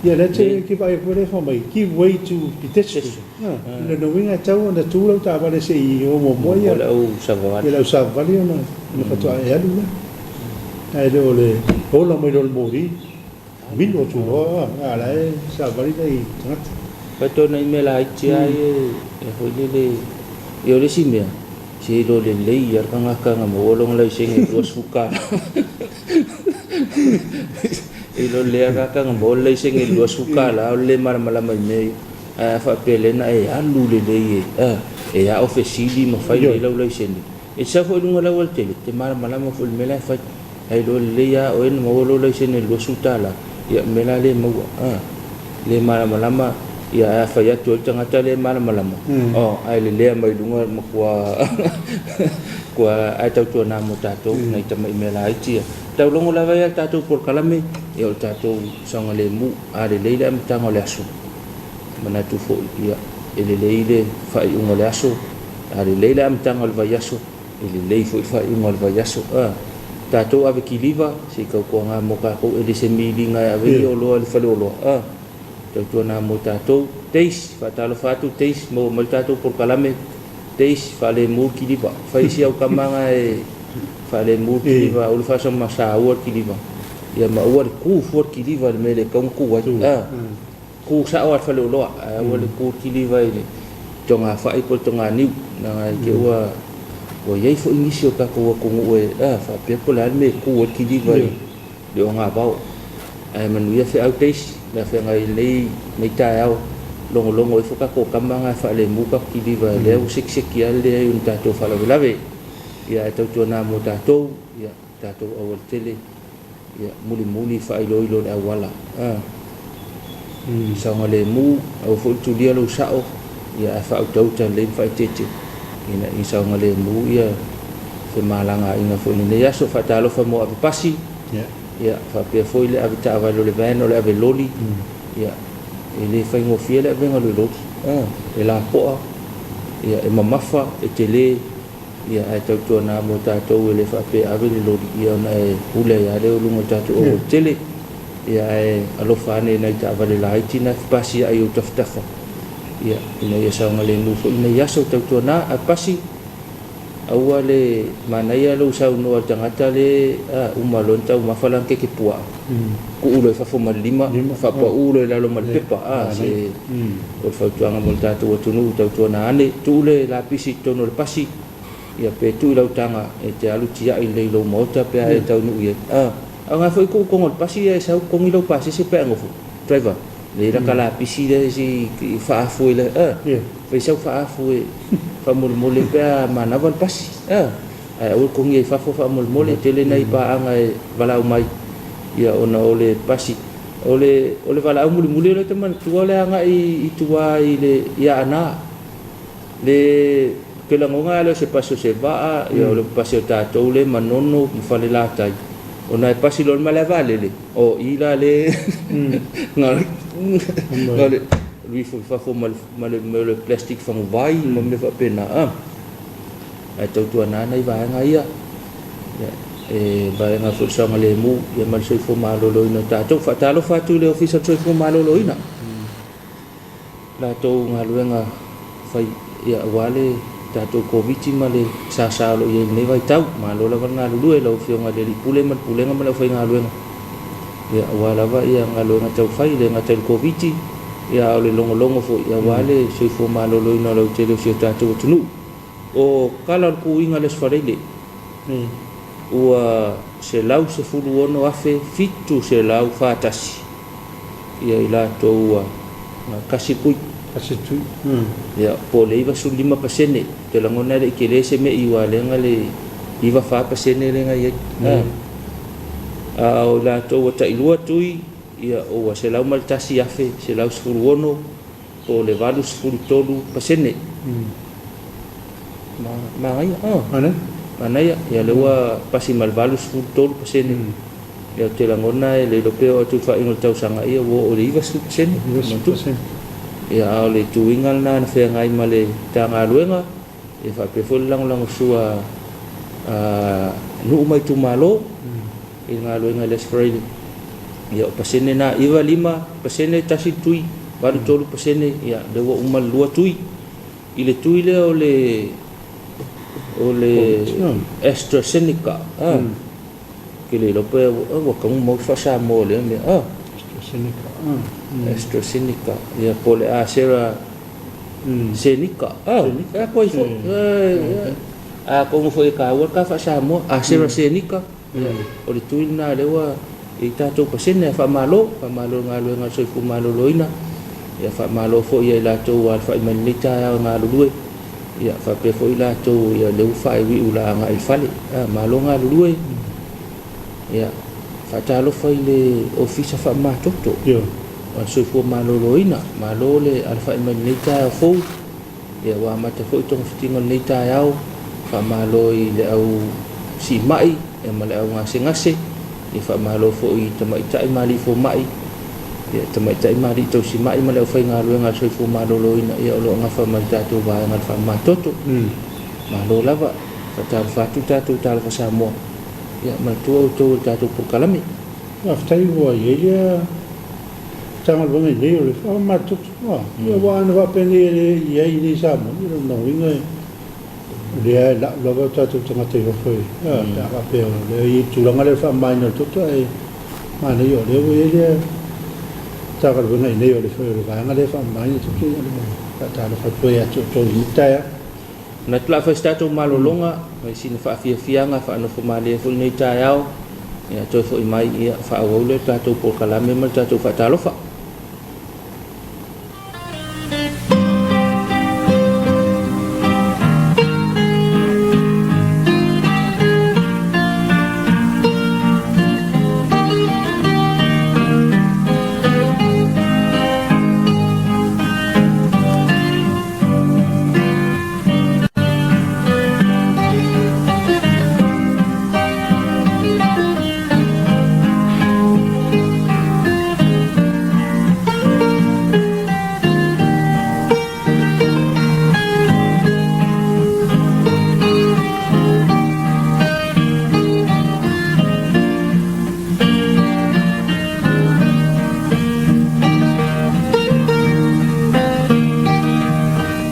S2: Ia lea e te vaai atu lea fai mai give way to pedestrian. O lona uiga e tatau ona tu lau taavale se i o muamua ia
S1: le
S2: au savavali ona faatoa e alu lea. Ae le o le ola mai loa o le moli, milo atu loa a o la e savavali nai tagata.
S1: Faatoa nai mea laiti lava ia e foi lele. Ia o le isi mea, se iloa lelei lava le tagata na maua lona laisene i le $20. E iloa lelei lava le tagata na maua le laisene i le $20 o le le malamalama i mea ia. Ae a faapea o lea na e alu lelei e ao fesili ma fai lelei lau laisene, e te sau foi i luga o le aualatele, e te malamalama foi i le mea la e fai. Ae iloa lelei lava oe na maua lou laisene i le $20, ia o le mea la lea e maua, le malamalama, ia ae a fai atu ai le tagata lea e malamalama, ae lelea mai luga matua ae tautuana mo tatou nai tamai mea laiti ia. Taulogo lava ia le tatou polokalame, ia o le tatou saogalemu, a lelei le amataga o le aso, manatu foi ia e lelei le faaiuga o le aso, a lelei le amataga o le vaiaso, e lelei foi le faaiuga o le vaiaso. Tatou ave kiliva, se i tautuana mo tatou, e le se miliga e ave i oloa i le faleoloa. Tautuana mo tatou. Teisi, faatalofa atu Teisi, maua mai le tatou polokalame. Teisi, faalemu le kiliva. Fai si au tama na e faalemu le kiliva, aua le faasoa saua le kiliva. Ia ma aua le tu fua le kiliva i le mea e le tatau ona tu ai. Tu sao lava i le faleoloa, ae aua le tu le kiliva i le togafai po o le toganiu. Leaga i te i ua i ai foi nisi o tatou atunuu e faapea po o le a le mea e tu ai le kiliva i le ogavao. Ae manuia feau Teisi, le afeagai i lenei taeao, logologo ifo tatou tama na e faalemu tatou kiliva, lea ua sekiseki lava le leai o ni tatou faalavelave. Ia ae tautuana mo tatou, ia tatou aualatele, ia mulimuli faailoilo le auala. Saogalemu, aua foi le tulia lou sao, ia ae faautauta lelei ma faaeteete ina ia saogalemu ia femalagaaiga foi i lenei aso. Faatalofa mo ave pasi, ia faapea foi le ave taavale o le van o le ave loli, ia e le faigofie le avega o le loli. E lapoa, ia e mamafa, e tele, ia ae tautuana mo tatou e le faapea ave le loli ia ona e pule ai lava lea o luga o le tatou aualatele. Ia ae alofa ane i nai taavale laiti na e fepasiai i ou tafatafa, ia ina ia saogalemu foi lenei aso. Tautuana ave pasi, aua le manaia lou saunoa i le tagata le uma loa ona taumafa lana keke puaa, tuu loa i fafo ma le lima, faapau loa i lalo ma le pepa. Se o le fautuaga mo le tatou atunuu, tautuana ane, tuu le lapisi i totonu o le pasi, ia pe tuu i lau taga e te alu tiai lelei i lou maota pe a e taunuu i ai. Aoga foi tuu i totonu o le pasi ae sau totogi lau pasese pe a nofo. Driver, lelei lata lapisi lea se i faafu ai fai sau faafu e faamolemole pe a manava le pasi. Ae aua le totogi ai i fafo faamolemole, tele nai paaga e valaau mai ia ona o le pasi. O le valaau mulimuli o lea ou te manatua o le agai i tua i le i Aana. Le te lagona lea o se pasi o se vaa, ia o le pasi o tatou le Manono ma Falelatai. Ona e pasi loa le malae vaalele, o i la le na le lui ifo i fafo ma le plastic faguvai ma mea faapena. Ae tautuana nai vaega ia, e vaega foi o le saogalemu ia ma le soifua maloloina o tatou. Faatalofa atu i le Ofisa o le Soifua Maloloina, latou galuega fai ia aua le tatou Koviti ma le sasa o lo o i ai i lenei vaitau. Malo lava le galulue i lau Afioga i le Alii Pule ma le Pulega ma le aufaigaluega, ia, aua lava galuega taufai, e le gata i le Koviti, a o le logologo foi aua le soifua maloloina o le lautele o si o tatou atunuu. O kala o le tuiga i le Aso Faraile, ua 116,741 i latou ua kasi le tui.
S2: Kasi tui.
S1: Ia, po o le 95%. Ou te lagona e le i tele se mea i aua lea na le 94% lea na i ai. A o i latou ua tailua tui, ia, ua 101,116 po o le 83%. Manaia.
S2: Manaia.
S1: Manaia. Ia, lea ua pasi ma le 83%. Ia, ou te lagona e le iloa pe oo atu i le faaiuga o le tausaga, ia ua oo i le 90%.
S2: 90%.
S1: Ia, a o le tuiga lena na feagai ma le Matagaluega, ia faapea foi le lagolagosua a nuu ma itumalo i le galuega i le Aso Faraile. Ia, o pasene na, 95% tasi le tui, 83%, ia, lea ua uma le lua tui. I le tui lea o le AstraZeneca, ke le iloa pe ua tagu mau le faa-Samoa o lea mea.
S2: AstraZeneca.
S1: AstraZeneca, ia, po o le Acera Zeneca. E atu ai foi. Atonu foi e taua le ta faa-Samoa, AstraZeneca, o le tui lena lea ua i tatou pasene. Faamalo, faamalo i le galuega a le soifua maloloina. Ia, faamalo foi ia i latou ua alafai mai lenei taeao e galulue. Ia, faapea foi i latou ia lea ua faaiuiu la agai i le fale. Malo galulue. Ia, faatalofa i le Ofisa Faamamatoto o le Soifua Maloloina. Malo le alafai mai lenei taeao fou. Ia, ua amata foi togafitiga o lenei taeao. Faamalo i le au siimai ma le au gasegase. Ia, faamalo foi i tamaitai ma alii fomai, ia, tamaitai ma alii tausimai ma le aufaigaluega a le Soifua Maloloina, ia, o lo o gafa ma le tatou vaega o le faamamatoto. Malo lava. Faatalofa atu tatou Talofa Samoa. Ia, manatua outou i le tatou polokalame.
S2: Faafetai ua i ai lea Matagaluega i nei o le faamamatoto. Ia, aua ana faapenei e le i ai i Samoa, ia, lona uiga o lea e lau lava o tatou tagata i fafo e, pe a faapea o lea i tulaga lea o le faamamaina o le toto, ae manaia o lea ua i ai lea Matagaluega i nei o le vaega lea e faamamaina le toto. Ia, le faatalofa atu ai ia te outou i lenei taeao.
S1: Manatu o le a fai se tatou malologa, fai sina faafiafiaga, faanofo malie foi lenei taeao. Ia, toe foi mai, ia, faaauau lea le tatou polokalame ma le tatou faatalofa.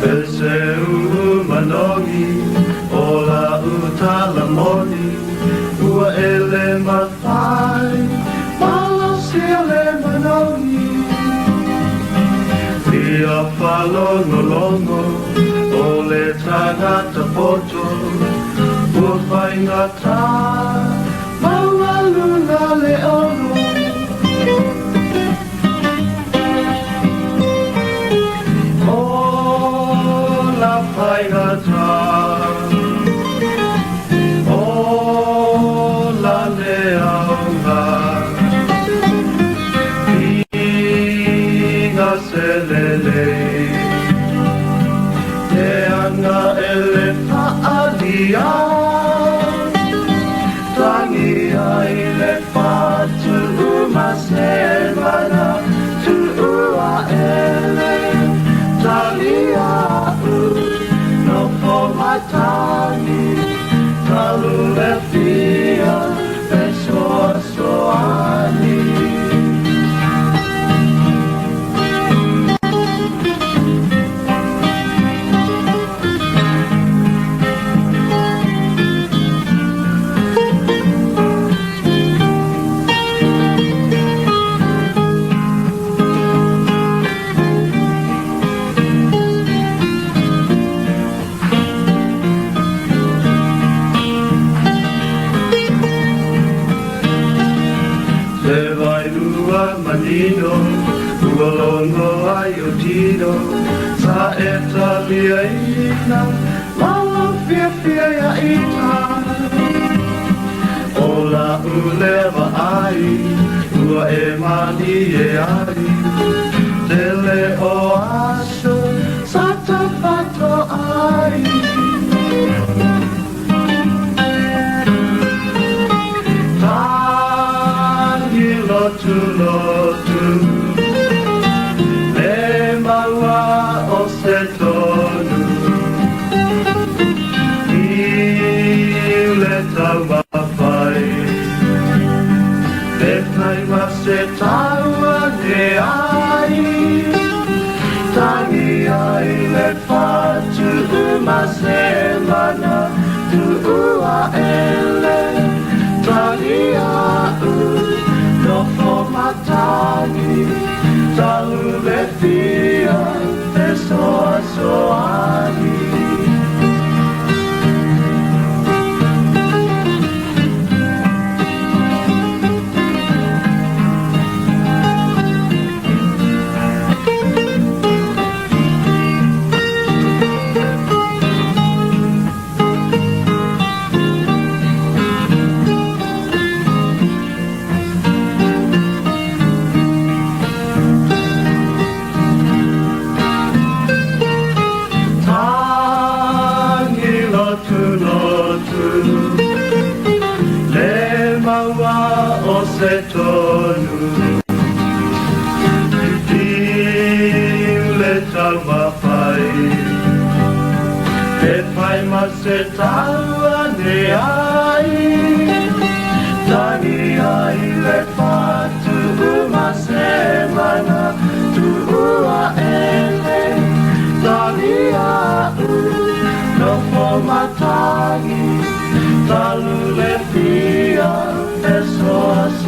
S3: Pese uu manogi o la utalamoni ua ele mafai malosi o le manogi fia falogologo o le tagata poto ua faigata maualuga le ono. O la faigata, o la leaga, iga selele, te anga ele faalia, manino ua logo ai o tino sa e taliaina ma lau fiafia ia ita. O la'u lea vaai ua e malie ai tele o aso sa tafato ai. Tagi lotu lotu le maua o se tonu i le taumafai le fai ma se taua ne ai tangi ai le fatu ma se mana tuua ele tangi a'u nofo matagi talu le fia fesoasoani. Tangi lotu lotu le maua o se tonu i le taumafai e fai ma se taua ne ai tangi ai le fatu ma se mana tuua ele tangi a'u nofo matagi talu le fia fesoasoani.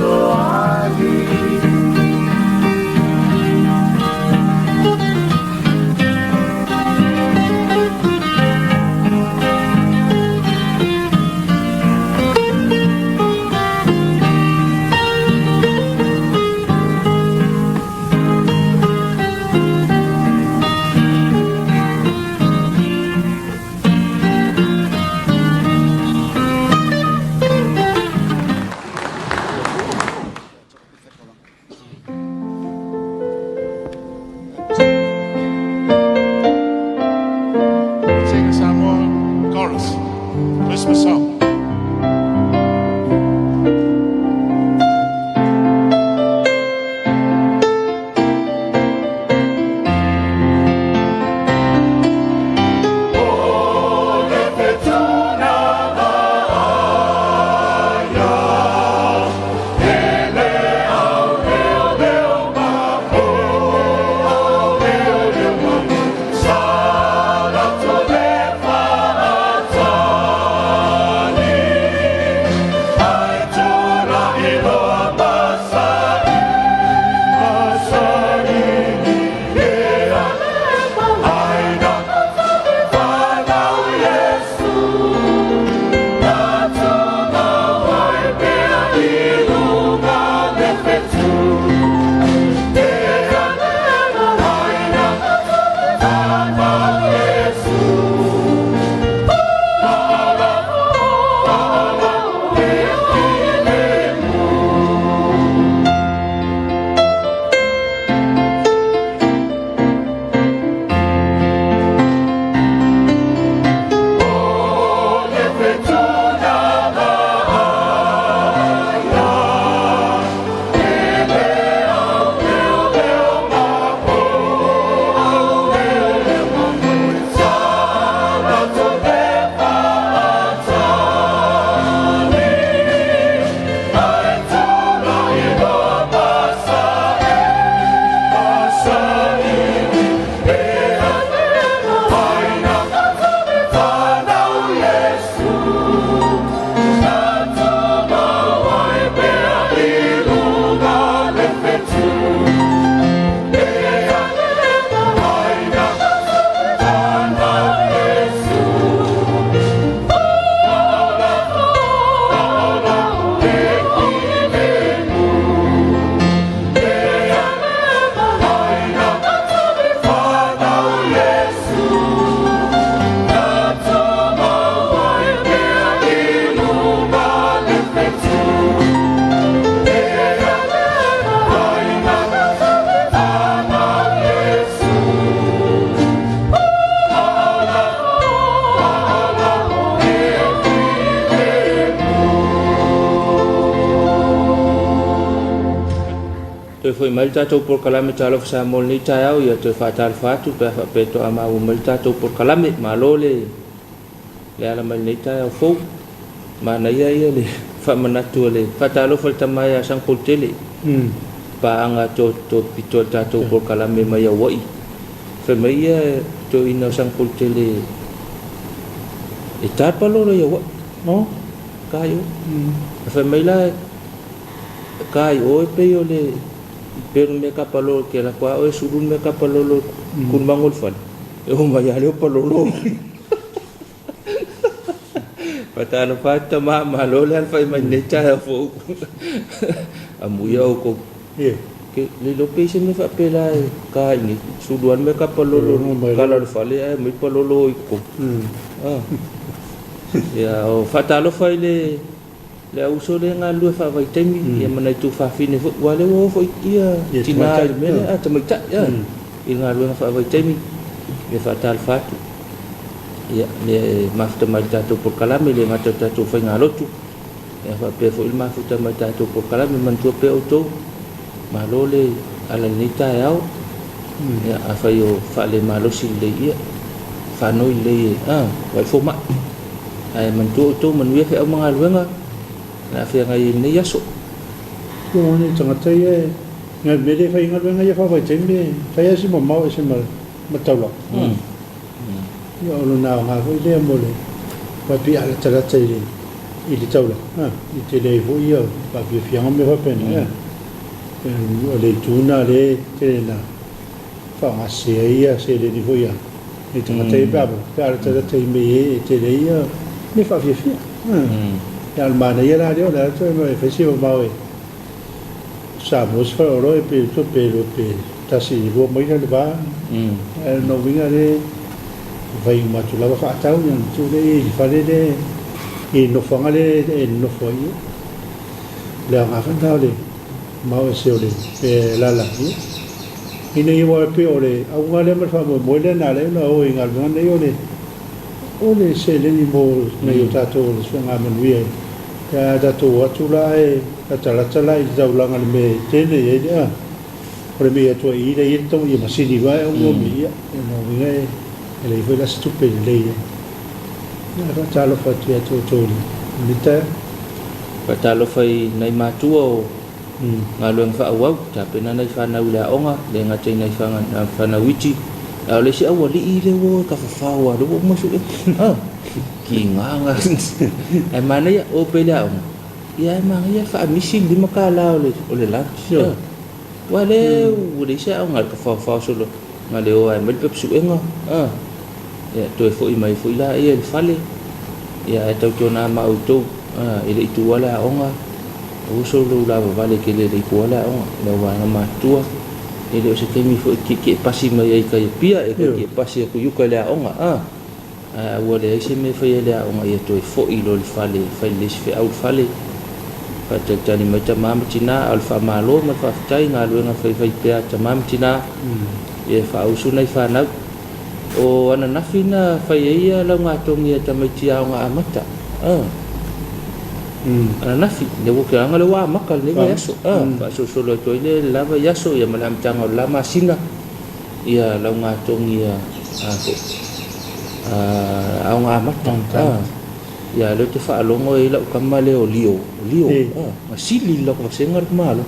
S1: Toe foi mai le tatou polokalame Talofa Samoa i lenei taeao, ia toe faatalofa atu pe a faapea toa maua mai le tatou polokalame. Malo le le ala mai lenei taeao fou. Manaia ia le faamanatu o le faatalofa i le tama ia Sagapolutele. Paaga topito a le tatou polokalame mai Hawaii. Fai mai ia toeaina o Sagapolutele e ta le palolo i Hawaii.
S2: Oh.
S1: Ka i o. Fai mai la ka i o e pei o le pei o le mea kapalolo ke la kwa o e sulu le mea kapalolo kulumago o le fale. E o mai a lea o palolo. Faatalofa atu tama, malo le alafai mai lenei taeao fou. Amuia outou. Ke le iloa pe i se mea faapela e ka i nei. Sulu lava le mea kapalolo kala o le fale ae aumai palolo i totonu. Ia o faatalofa i le le au uso lea e galulue faavaitaimi ia ma nai tuafafine foi aua o lea ua oo foi ia tina i le mea lea, tamaitai i le galuega faavaitaimi. Ia faatalofa atu ia le mafuta mai i le tatou polokalame, e le gata i le tatou faigalotu, ia faapea foi le mafuta mai i le tatou polokalame. Manatua pea outou, malo le ala i lenei taeao. Ia afai o faalemalosi lelei ia faanoi lelei e vaai fomai. Ae manatua outou, manuia feau ma galuega o le a feagai ai i lenei aso.
S2: Ua nei tagata ia e nai mea le fai galuega ia faavaitaimi e fai lava si mamao ese ma ma taulaga. Ia o lona aoga foi lea mo le aua pei a latalata i le i le taulaga e tele ai foi ia faafiafiaga ma mea faapena. O le itu lena lea e tele ina faaaogasese ai ia seleni foi a nai tagata ia pe a pe a latalata i mea e tele ai ia mea faafiafia. Ia a o le manaia la lea o le a toe fai se mamao e Samoa se faleoloa e pe pe lua pe tasi i lua maila le va. Ae o lona uiga lea e fai uma atu lava faatau ia ona tuu lea i le fale lea i le nofoaga lea e nonofo ai. Ia o le aoga foi lena o le mamao ese o le alaala ia ina ia aua e pei o le auga lea ma le faamoemoe lea na ala ai ona o i galuega nei o le o le seleni mo nai o tatou o le suegamanuia pe a tatou o atu la ae latalata la i le taulaga i le mea e tele i ai le a o le mea atu ai i i lea i ai le tau ia masini loa ae aumai ia o lona uiga e leai foi la se tupe lelei ai. Ia faatalofa atu ia te outou i lenei taeao.
S1: Faatalofa i nai matua o galuega faaauau, tapena nai fanau i le aoga, le gata i nai fanau iti, a o le isi aualii lea ua o e tafafao lava, lea ua uma suega. A, kiga ae manaia, o pea i le aoga, ia ae manaia le faamisi le $5 o le o le lunch. Aua lea ua leai se aoga i le tafaofao solo, na o le o lava e aumai le pepa suega. A, ia toe foi mai foi laia i le fale, ia ae tautuana ma outou, e le i tuua le aoga, aua solo lavavale tele e le i tuua le aoga, le auvaega matutua, e le o se taimi foi e tietie pasi mai ai i tai Apia, e tietie pasi atu i uta i le aoga, a, ae ua leai se mea e faia i le aoga, ia toe foi loa i le fale, fai lelei se feau i le fale, faatalitali mai tama ma tina, a o le faamalo ma le faafetai i galuega faifaipea a tama ma tina, ia e faausu nai fanau. O ananafi na fai ai ia laugatogi a tamaiti aoga amata. Ananafi, lea ua leaga lea ua amata lenei vaiaso. Faasolosolo atu ai le la vaiaso ia ma le amataga o le la masina ia laugatogi a aoga amata. Ia lea ou te faalogo e i ai lau tama lea o Lio, Lio, na sili i le latou vasega le tamaloa.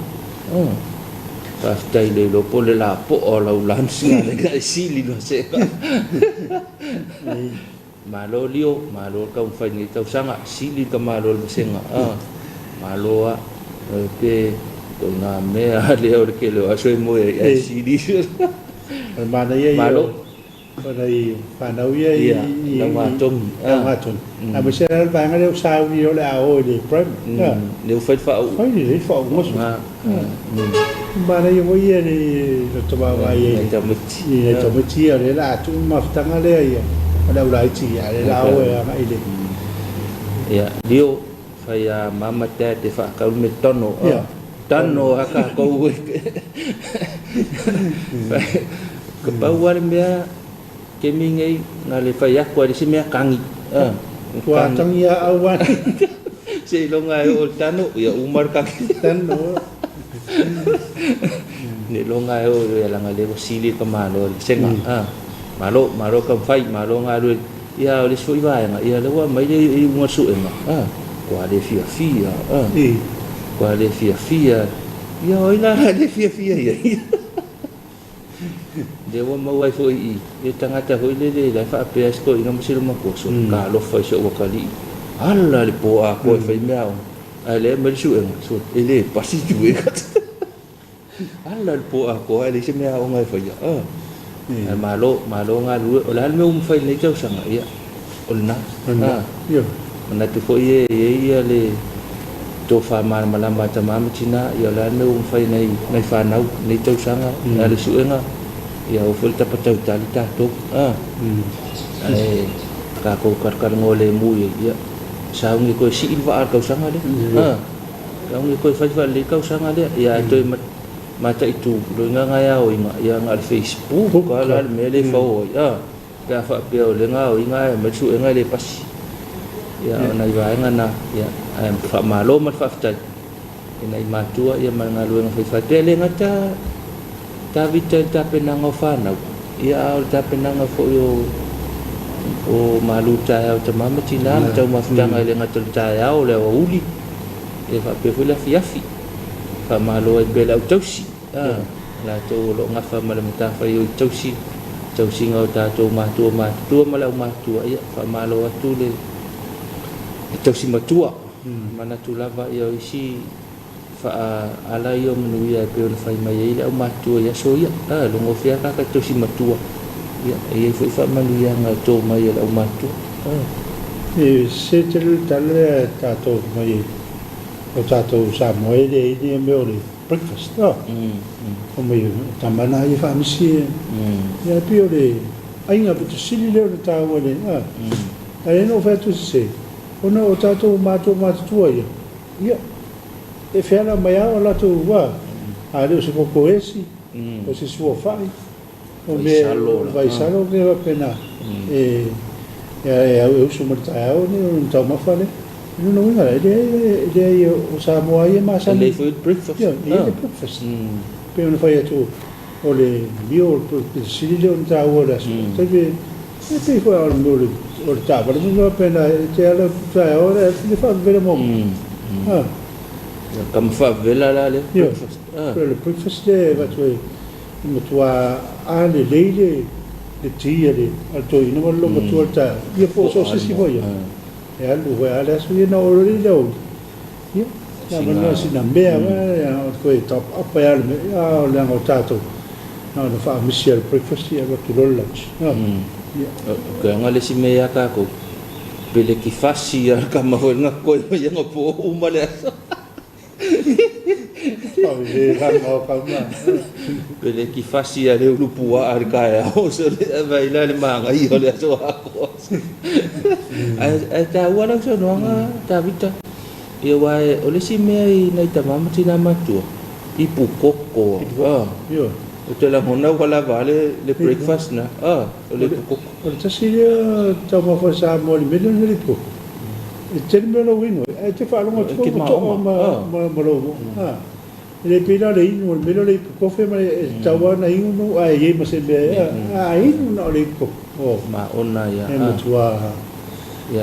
S1: Faafetai le iloa po o le lapoa o lau lunch na e sili loa se Malo Lio, malo le taumafai i lenei tausaga, sili le tamaloa i le vasega. Malo lava. Pe ituaiga mea lea o le tele o aso e moe ai ae sili.
S2: O le manaia ia
S1: Malo.
S2: O nai fanau ia i
S1: laugatogi.
S2: Laugatogi. Aemaise la le vaega lea ua sauni o le a o i le primary.
S1: Lea ua fai le faauu.
S2: Fai lelei le faauuga sui. Manaia foi ia le lota vaavaai ai i nai tamaiti ia lea o le a tuu le mafutaga lea ia o le aulaiti ia a o lea o le a o e agai i le.
S1: Ia, Lio, fai a mama dad e faatau le mea tano. Tano a tatou. Ka pau lava le mea taimi nei na le fai atu a le isi mea tagi.
S2: Ua tagi a au ai.
S1: Seiloga e oo i le tano, ia uma le tagi.
S2: Tano.
S1: Ne iloga e oo ia leaga lea ua sili le tamaloa i le vasega. Malo, malo taumafai, malo galue. Ia a o le isi foi vaega, ia lea ua aumai le iuga o le suega, ua le fiafia, ua le fiafia. Ia o ai la a le fiafia i ai? Lea ua maua ai foi i i le tagata foi lele la e faapea si toeaina ma si loomatua, so talofa i si ou atalii, ala le po atoa e fai meaaoga, ae lea e aumai le suega, so e le pasi suega. Ala le po atoa ae leai se meaaoga e faia. Ae malo, malo galulue. O le a le mea ua mafai i lenei tausaga? Ia, o lena. Manatu foi e i ai ia le tofa malamalama a tama ma tina, ia o le a le mea ua mafai e nai fanau i lenei tausaga, o le a le suega, ia aua foi le tapa tautali tatou. Ae tatou talatalanoa lemu i ai, ia sauni e toe sii le vaa o le tausaga lea. Sauni e toe fai faalelei le tausaga lea, ia ae toe mataitu loiga na e aoina, ia na o le Facebook lava la le mea lea e fao ai. Pe a faapea o lea na aoina ae aumai le suega e le pasi. Ia o nai vaega na, ia ae faamalo ma le faafetai i nai matua ia ma le galuega faifai. Pe le gata Tavita i le tapenaga o fanau, ia a o le tapenaga foi o o malu taeao i tama ma tina ma taumafataga e le gata i le taeao, o le aoauli, ia faapea foi le afiafi. Faamalo ai pea le au tausi. Latou o lo o gafa ma le matafaioi tausi, tausiga o tatou matua matutua ma le aumatutua, ia faamalo atu le tausi matua. Manatu lava ia o isi faaala ia o manuia e pei ona fai mai ai le aumatutua i aso ia. Logo fea kaka tausi matua, ia e i ai foi faamanuiaga e to mai e le aumatutua.
S2: E se tele le tala lea tatou mai o tatou Samoa e leai ni mea o le breakfast. O mai tama na ia faamisi e ia pei o le aiga pito sili lea o le taua le ae no fai atu se ona o tatou matua matutua ia ia e feala mai a o latou ua a le o se koko esi o se suafa'i o mea vaisalo mea faapena e e au e usu ma le taeao ni o taumafa le lona uiga e leai o Samoa ia masani
S1: e leai foi le breakfast.
S2: Ia e le breakfast pe ona fai atu o le meal o le sili lea o le taua o le aso taimi e pei foi o le mea o le taavale ma mea faapena e te ala taeao le faavevela muamua.
S1: Kama faavevela la le
S2: breakfast. Le breakfast le avatu e matua a lelei le ti a le toeaina ma le loomatua le taeao ia po o so o se isi foi ia e alu foi a le aso ia na oo loa le aoauli ia na mana sina mea ma toe top up ai le mea o leaga o tatou na ona faamisi a le breakfast ia alu atu loa le lunch.
S1: Ia o ke anga le isi mea ia tatou pelekifasi a le kama foi lena koe mai ia na po uma le aso. Pelekifasi a le ulu puaa i le taeao so le vaai la le manaia o le aso atoa. Ae taua lau saunoaga Tavita, ia aua o le isi mea i nai tama ma tina matutua, ipu koko. Ou te lagona ua lava le breakfast na, o le ipu koko.
S2: O le tasi lea taumafa a Samoa i le mea lea o le ipu koko. E tele mea lou inu ai, ae te faalogo atu foi ua to'a ma lou mo'o. E le pei la o le inu o le mea lea o le ipu kofe ma e tatau lava ona inu ae i ai ma se mea a inu na o le ipu kofe.
S1: Maona ia.
S2: E matua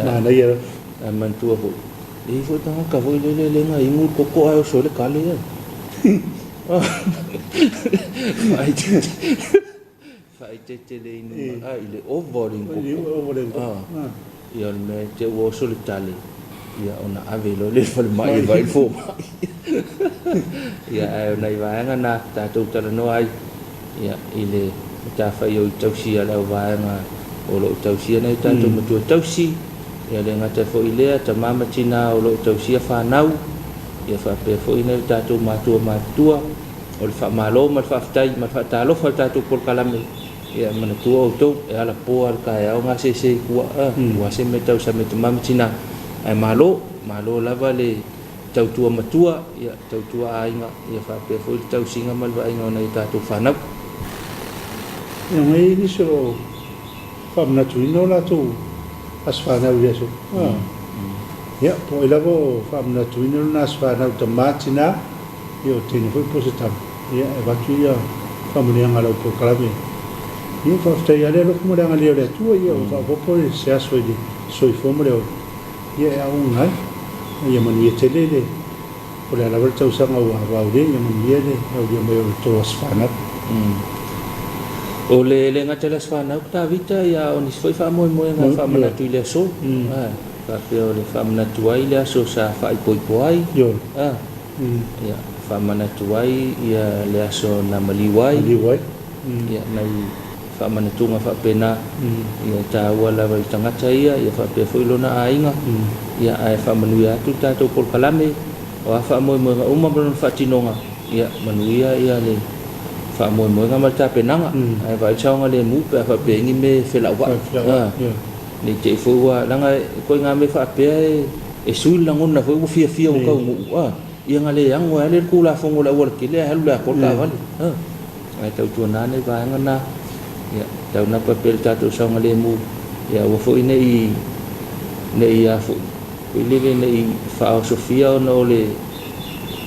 S2: manaia lava.
S1: Ae manatua foi, e i ai foi tagata foi lele le na inu le koko ae oso ai le kale ia. Faaeteete le inu i le ova o le inu koko. Ia o le mea te ua oso le tale, ia ona ave loa lea i le falemai e vaai i le fomai. Ia ae o nai vaega na tatou talanoa ai ia i le matafaioi tausi a le auvaega o lo o tausia nai o tatou matua tausi, ia le gata foi i lea, tama ma tina o lo o tausia fanau, ia faapea foi nai o tatou matua matutua. O le faamalo ma le faafetai ma le faatalofa i le tatou polokalame, ia manatua outou e alapoa le taeao gasese i tua, aua se mea tausami e tama ma tina, ae malo, malo lava le tautua matua, ia tautua aiga, ia faapea foi le tausiga ma le vaaiga o nai o tatou fanau.
S2: Ia mai ai nisi o lo o faamanatuina o latou aso fanau i le aso. Ia, po o ai lava o faamanatuina lona aso fanau tama, tina, ia o teine foi po o se tama. Ia, e avatu ia faamanuiaga a lau polokalame. Ia, faafetai lava le alofa ma le agalelei o le Atua, ia ua faaopoopo se aso i le soifua ma le ola, ia e auauna ai. Ia manuia tele le, po o le a lava le tausaga ua vaulia, ia manuia le aulia mai o le tou aso fanau.
S1: O le le gata i le aso fanau Tavita, ia a o nisi foi faamoemoega e faamanatu i le aso. Faapea o le faamanatu ai le aso sa faaipoipo ai. Ia, faamanatu ai ia le aso na maliu ai.
S2: Maliu ai.
S1: Ia, nai faamanatuga faapena. Ia, e taua lava i le tagata ia, ia faapea foi lona aiga. Ia, ae faamanuia atu le tatou polokalame, o a faamoemoega uma ma lona faatinoga, ia, manuia ia le faamoemoega ma le tapenaga. Ae vaai le saogalemu pe a faapea i ai ni mea e felauai. Ne i te i foi ua, leaga e ituaiga mea faapea e sui le lagona foi ua fiafia ua taunuu, a, ia na le ano ai lava lea i le Tulafono o le aualatele ae alu i le atoa le taavale, a. Ae tautuana nai vaega na, ia, taunapa pea i le tatou saogalemu, ia aua foi ne i, ne i a foi, foi lele ne i faaosofia ona o le,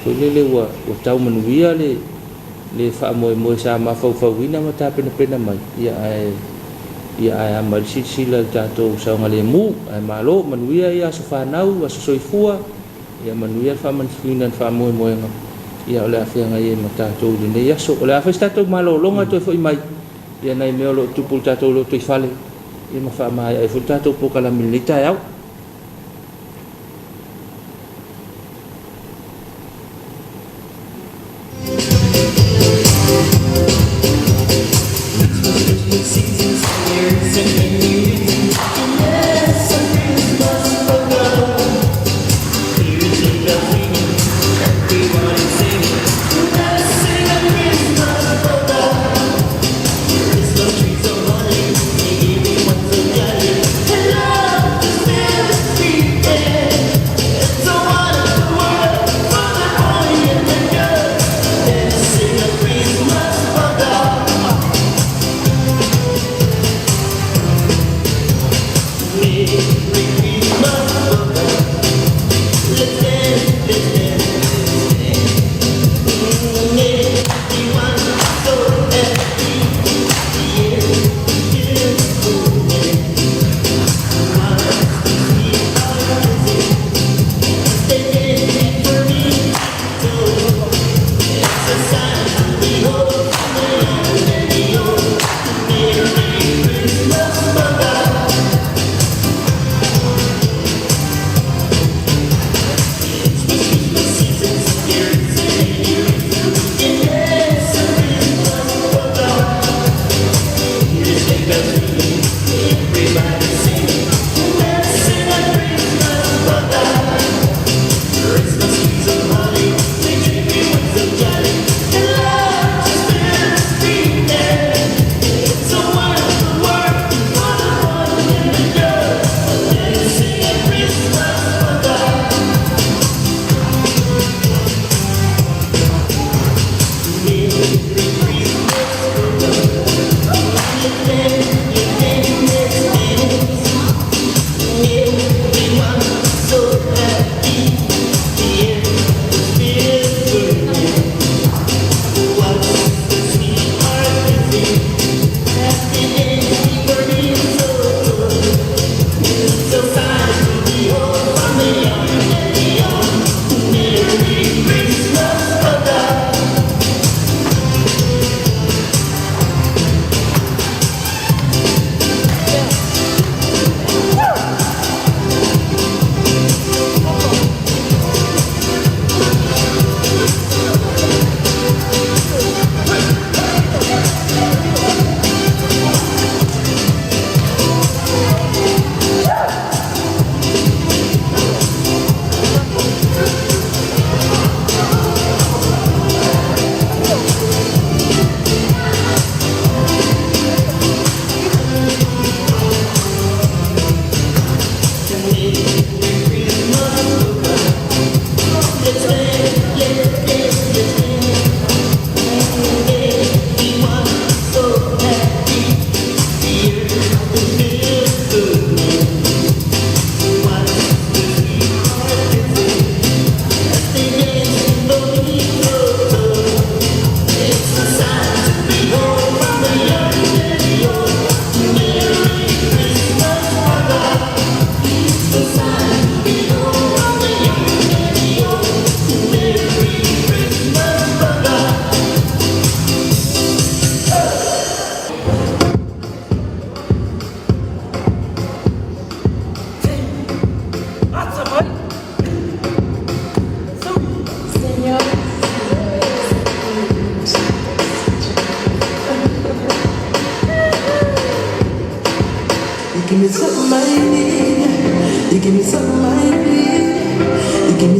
S1: foi lele ua, ua tau manuia le, le faamoemoe sa mafaufauina ma tapenapena mai, ia ae ia ae ama ai le silasila i le tatou saogalemu. Ae malo, manuia ia aso fanau, aso soifua, ia manuia le faamanatuina o le faamoemoega, ia o le a feagai ai ma tatou i lenei aso. O le a fai se tatou malologa toe foi mai, ia nai mea o lo o tupu i le tatou lotoifale, ia ma faamaea ai foi le tatou polokalame i lenei taeao.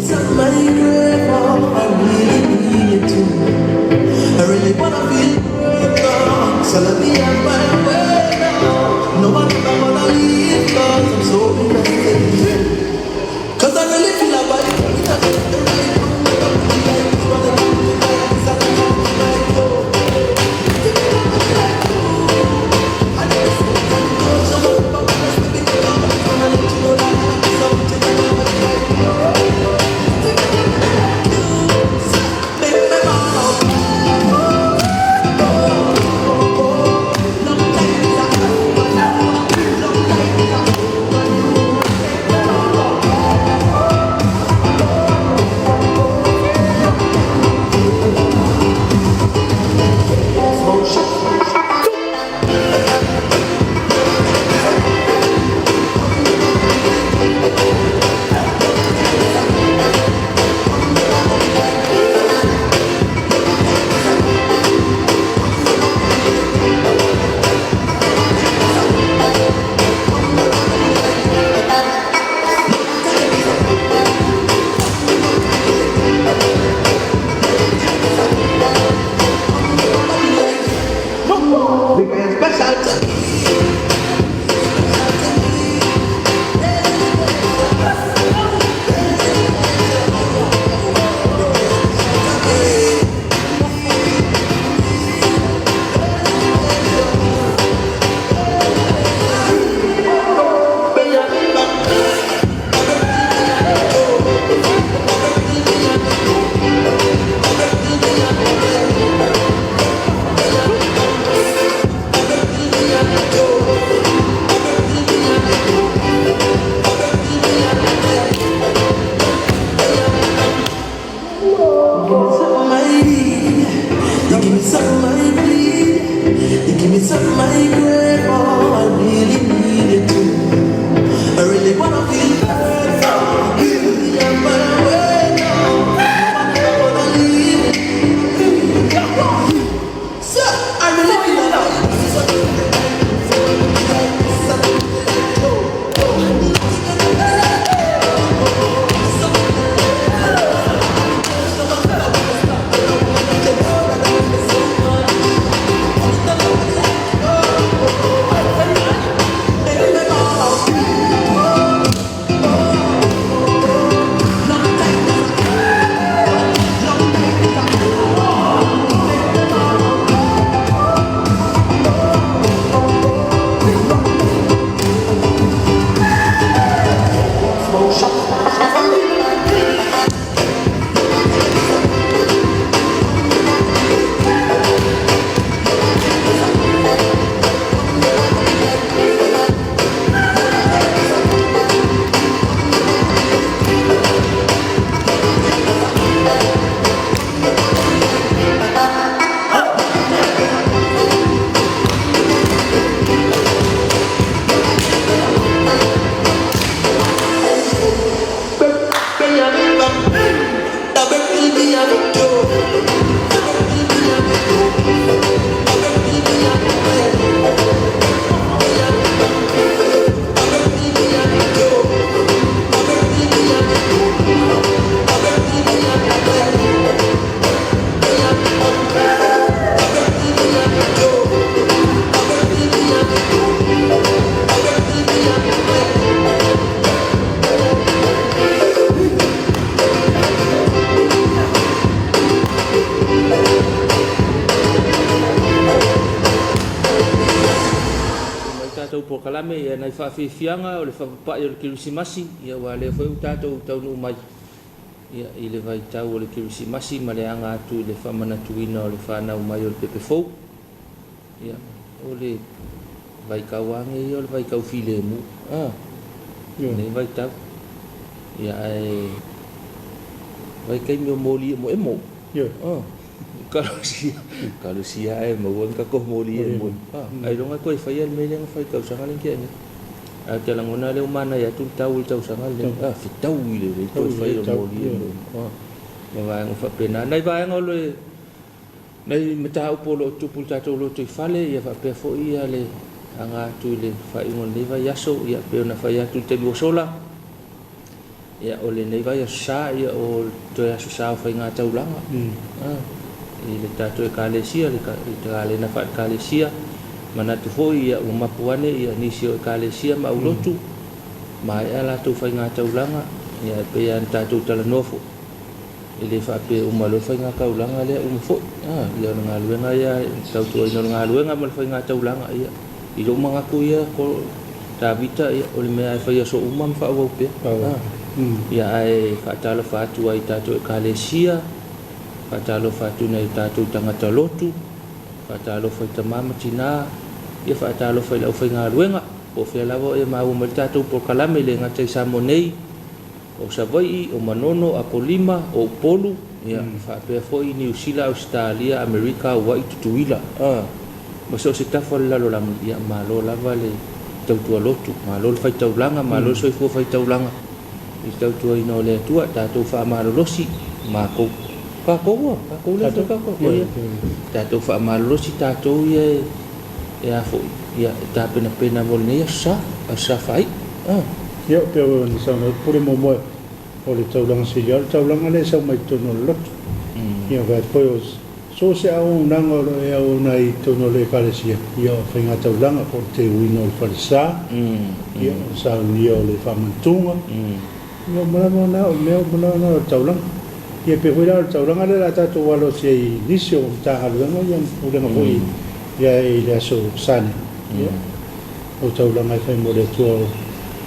S3: me something I crave for, I really need it too. I really wanna feel grateful, so let me have my way now. No, I'm never gonna leave, 'cause I'm so invested in you. 'Cause I really feel about it.
S1: Mai tatou polokalame ia nai faafiafiaga o le faapapai o le Kerisimasi, ia aua lea foi ua tatou taunuu mai ia i le vaitau o le Kerisimasi ma le aga atu i le faamanatuina o le fanau mai o le pepe fou. Ia o le vaitau lava lenei o le vaitau filemu, a lenei vaitau. Ia ae vaitaimi o moli emoemo. Kalosia, kalosia ae maua ni tatou moli emoemo. Ailoga e toe faia le mea lea na fai i le tausaga lea na tea nei. Ae ou te lagona lea ua manaia atu le tau i le tausaga lenei. Fetaui lelei toe fai o moli emoemo. Ma vaega faapena. Nai vaega o le nai mataupu o lo o tupu i le tatou lotoifale, ia faapea foi ia le aga atu i le faaiuga o lenei vaiaso, ia pei ona fai atu i le taimi ua sola. Ia, o lenei vaiaso sa, ia, o le toe aso sa o faigataulaga i le tatou Ekalesia, i le kalena faale-Ekalesia. Manatu foi, ia, ua mapu ane ia nisi o Ekalesia ma aulotu, maea latou faigataulaga, ia, e pei lava ona tatou talanoa foi, e le faapea e uma loa le faigataulaga lea uma foi. Ia, o le galuega ia, le tautuaina o le galuega ma le faigataulaga, ia, I lou manatu ia, Tavita, ia, o le mea e fai aso uma ma faaauau pea. Ia, ae faatalofa atu ai i tatou Ekalesia, faatalofa atu i nai o tatou tagata lotu, faatalofa i tama ma tina, ia, faatalofa i le aufaigaluega, po o fea lava o e maua mai le tatou polokalame, e le gata i Samoa nei, o Savaii, o Manono, Apolima, o Upolu, ia, faapea foi Niu Sila, Ausetalia, Amerika, Hawaii, Tutuila, ma so o se tafa o le lalolagi, ia, malo lava le tautua lotu, malo le faitaulaga, malo le soifua faitaulaga i le tautuaina o le Atua, tatou faamalolosi makou, tatou a, tatou lea foi tatou, ia, tatou faamalolosi tatou ia e a foi, ia, e tapenapena mo lenei aso sa, aso sa faaiu.
S2: Ia, pei ona saunoa atu, pule muamua o le taulaga silia, o le taulaga lea e sau mai totonu o le lotu. Ia, vae foi o so o se auaunaga o lo o e auauna ai i totonu o le Ekalesia, ia, o faiga taulaga, po o le teuina o le falesa, ia, o le saunia o le faamantuga, ia, o malama na, o mea uma na o le taulaga. Ia, pei foi la o le taulaga lea o le a tatou alo atu ai i nisi o Matagaluega, ia, ma Pulega foi, ia, i le aso Sa nei, ia. O taulaga e fai mo le Atua o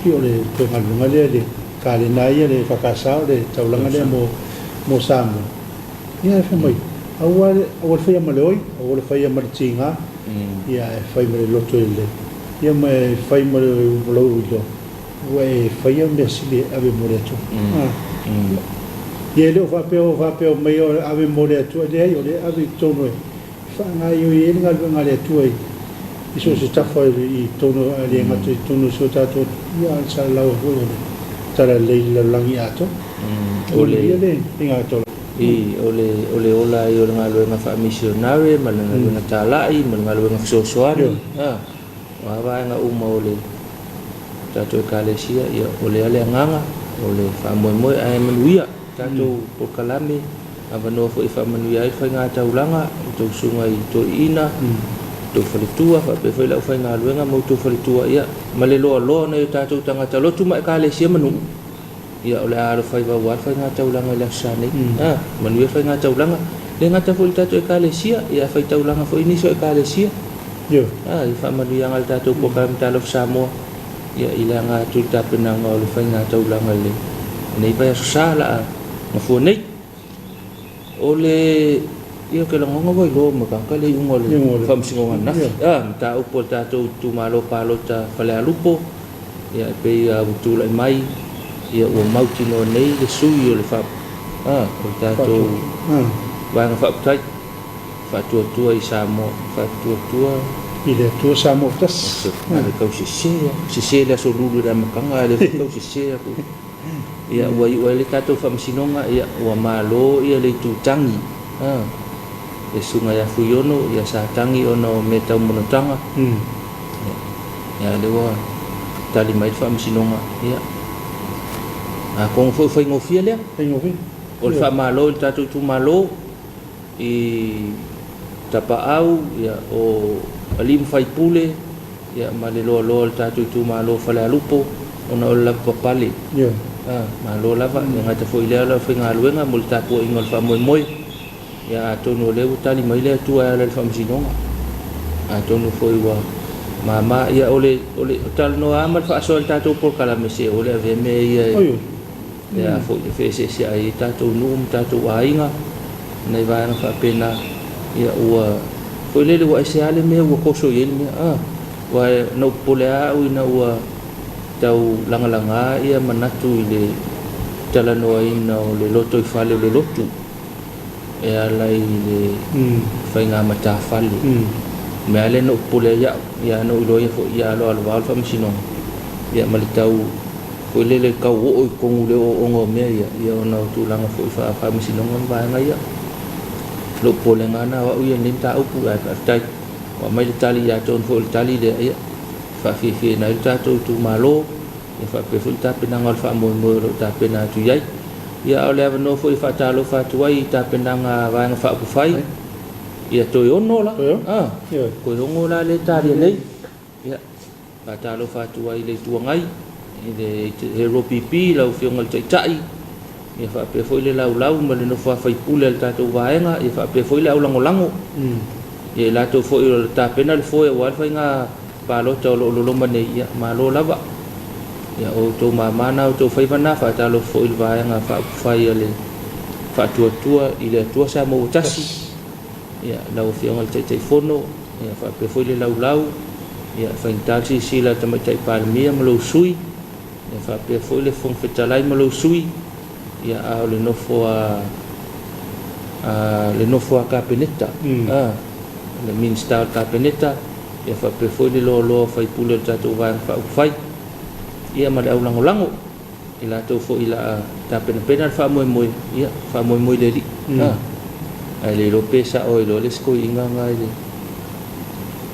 S2: i o le toe galuega lea le kalena ia le EFKS o le taulaga lea mo mo Samoa. Ia e fai mai aua le aua le faia ma le oi, aua le faia ma le tiga, ia e fai ma le loto e lelei. Ia ma e fai ma le lou iloa ua e faia mea sili e ave mo le Atua. Ia e le o faapea o faapea mai o ave mo le Atua, leai o le ave i totonu e faagaoioi ai le galuega a le Atua i so o se tafa i totonu, ae le gata i totonu o si o tatou atunuu, ia a o le salalau foi o le talalelei i le lalolagi atoa.
S1: O le
S2: ia le faiga
S1: I, o le, o le ola ai o le galuega faa-misionare ma le galuega talai ma le galuega fesoasoani, a, o a vaega uma o le tatou Ekalesia, ia, o lea le agaga, o le faamoemoe, ae manuia tatou polokalame, avanoa foi e faamanuia ai le faigataulaga, outou susuga i toeaiina, outou faletua, faapea foi le aufaigaluega ma outou faletua, ia, ma le loaloa o nai o tatou tagata lotu ma Ekalesia ma nuu, ia, o le a alofaiva aua le faigataulaga i le aso Sa nei. A, manuia le faigataulaga. Le gata foi i le tatou Ekalesia, ia, faitaulaga foi nisi o Ekalesia. A, i faamanuiaga i le tatou polokalame Talofa Samoa, ia, i le aga atu i le tapenaga o le faigataulaga i lenei vaiaso sa la a mafua nei. O le ia ou te lagona ua iloa uma e tagata le iuga o le Faamasinoga ananafi. A, mataupu a le tatou itumalo palota Falealupo, ia e pei lava ua tulai mai, ia ua mautinoa nei le sui o le fa, a, o le tatou Vaega Faaupufai Faatuatua i Samoa, Faatuatua
S2: i le Atua Samoa Tasi.
S1: A le tau sese lava, sese le aso lulu i le amataga ae o lea foi tau sese atu. Ia ua iu ai le tatou faamasinoga, ia ua malo ia le itu tagi, a, le susuga ia Fuiono, ia sa tagi ona o mea tau monotaga, ia, ia lea ua tali mai le faamasinoga, ia, atonu foi o faigofie lea.
S2: Faigofie.
S1: O le faamalo i le tatou itumalo, i Tapaau, ia, o alii ma faipule, ia, ma le loaloa o le tatou itumalo o Falealupo, ona o le lavapapale. A, malo lava. E gata foi i lea o le aufaigaluega mo le tapuaiga o le faamoemoe. Ia, atonu o lea ua tali mai le Atua e ala i le faamasinoga. Atonu foi ua mama. Ia, o le, o le talanoa lava ma le faasoa i le tatou polokalame, se o le avea mea ia e, e a foi, e feeseeseai ai tatou nuu ma tatou aiga, nai vaega faapena, ia ua foi lele ua ese lava le mea ua toso i ai le mea. A, aua na ou popole lava au ina ua tau lagalaga ia manatu i le talanoaina o le lotoifale o le lotu e ala i le faiga matafale. O le mea lava lea na ou popole ai au, ia na ou iloa foi ia aloalovao le faamasinoga, ia ma le tau foi lele tau oo i totonu o le ooooga o mea ia, ia ona o tulaga foi faa-faamasinoga ma vaega ia. Lou popolega lena o au ia i lenei mataupu, ae faafetai ua aumai le tali, ia atonu foi o le tali lea, ia, e faafiafiaina ai le tatou itumalo, Ia faapea foi le tapenaga o le faamoemoe o lo o tapena atu i ai. Ia a o le avanoa foi e faatalofa atu ai i tapenaga a Vaega Faaupufai, ia toe ono la, a, toe ono la lea e talia nei. Ia, faatalofa atu ai i le Itu Agai, i le HRPP, lau Afioga i le Taitai, ia faapea foi le laulau ma le nofo a faipule a le tatou Vaega, ia faapea foi le aulagolago, ia i latou foi o lo o tapena le foe aua le faiga palota o lo o loloma nei, ia malo lava. Ia o outou mama na, o outou faiva na. Faatalofa foi i le Vaega Faaupufai a le Faatuatua i le Atua Samoa ua Tasi, ia lau Afioga i le Taitaifono, ia faapea foi le laulau, ia faigata le silasila a le Tamaitai Palemia ma lou sui, ia faapea foi le Fofoga Fetalai ma lou sui, ia a o le nofo a le nofo a Kapeneta, le Minisita o le Kapeneta, ia faapea foi le loaloa o faipule o le tatou Vaega Faaupufai, ia ma le aulagolago i latou foi o le a tapenapena le faamoemoe, ia faamoemoe i le Alii. Ae le iloa pe sao ai loa le isi toeaina na i le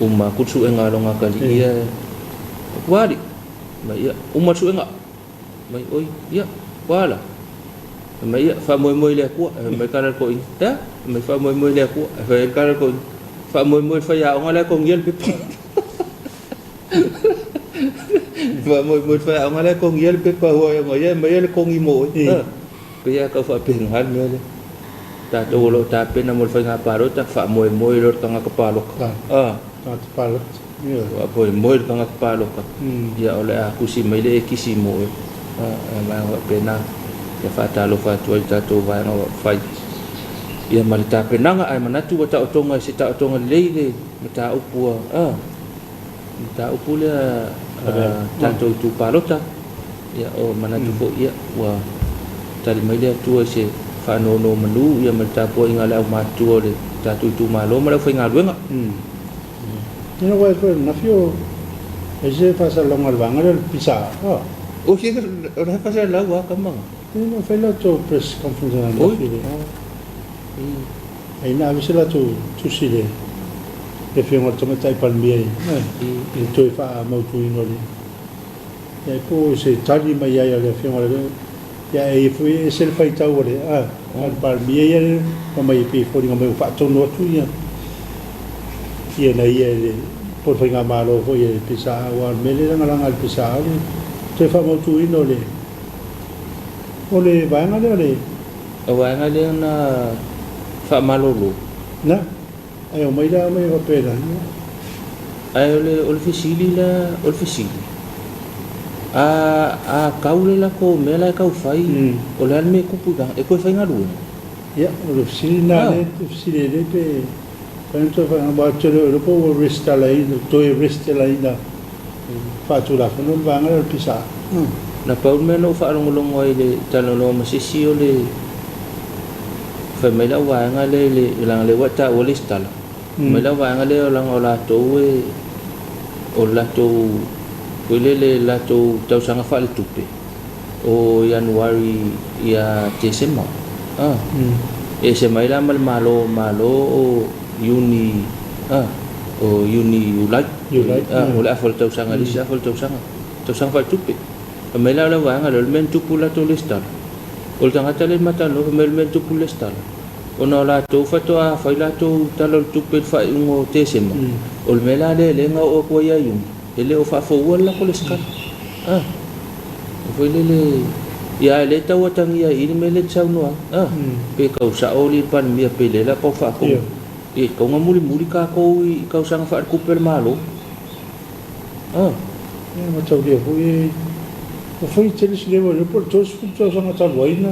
S1: uma atu le suega a lona atalii ia, ua alii mai ia uma le suega mai oi ia ua ala mai ia faamoemoe i le Atua. Ae fai mai le tala a le toeaina, e a? Mai faamoemoe i le Atua. Ae fai ai le tala a le toeaina, faamoemoe i le faiaoga la e togia le pepa. Faamoemoe i le faiaoga la e togia le pepa aua e ona ia e aumai le togi mo oe. Pei lava tau faapena le mea lea. Tatou o lo o tapena mo le faiga palota, faamoemoe loa le tagata palota.
S2: Tagata palota.
S1: Faamoemoe le tagata palota, ia o le a tusi mai le ekisi mo oe. Vaega faapena, ia faatalofa atu ai i le tatou vaega fai ia ma le tapenaga, ae manatu ua taotoga i se taotoga lelei le mataupu a mataupu lea tatou itu palota. Ia o manatu foi ia ua tali mai le Atua i se faanonomanu ia ma le tapuaiga a le aumatutua o le tatou itumalo ma le aufaigaluega.
S2: Ia ua e nafi o e se faasalaga o le vaega lea o le PSA.
S1: O o le faasalalau a kama.
S2: Ia na fai latou press conference ananafi le. Ai na ave se latou tusi le afioga i le Tamaitai Palemia i le toe faamautuina o le ia po o se tali mai ai a le afioga i le ia e foi e ese le faitau o le a le Palemia ia ma mai e pei e foliga mai ua faatonu atu ia ia na ia le po o le faigamalo foi e le PSA, aua o le mea lea e lagalaga e le PSA o le toe faamautuina o le vaega lea o le
S1: O vaega lea na faamalolo.
S2: Na ae omai la mai faapena.
S1: Ae o le fesili la, o le fesili. A kau le latou mea la e tau fai, o le a le mea e tupu i lana, e toe faigaluega.
S2: Ia, o le fesili na le fesili e le pe fai toe fai aua tele o le po ua resitalaina, toe resitalaina faatulafono le vaega lea o le PSA.
S1: Na pau le mea na ou faalogologo ai i le talanoa ma se isi o le fai mai lau vaega lea i le leaga lea ua e taua le resitala. Mai lau vaega lea o leaga o latou e o le latou foi lele latou tausaga faaletupe o Ianuari ia Tesema. E ese mai la ma le Malo Malo o Iuni o Iuni Iulai.
S2: Iulai.
S1: O le afa o le tausaga le isi afa o le tausaga. Tausaga faaletupe. Fai mai la o le vaega lea o le mea na tupu i le latou resitala. O le tagata lea e matalanoa fai mai o le mea na tupu i le resitala. Ona o latou faatoa fai latou tala o le tupe i le faaiuga o Tesema. O le mea la lea lea na oo atu ai ia Iuni, e le o faafoua le latou resitala. Foi lele ia e le tau atagia i le mea lea e te saunoa ai. Pe tau sao le Palemia pe le la tau faatonu. E tau na mulimuli tatou i tausaga faaletupe a le Malo.
S2: Ia ma taulia foi ua fai tele se leo po o le 30 tausaga talu ai na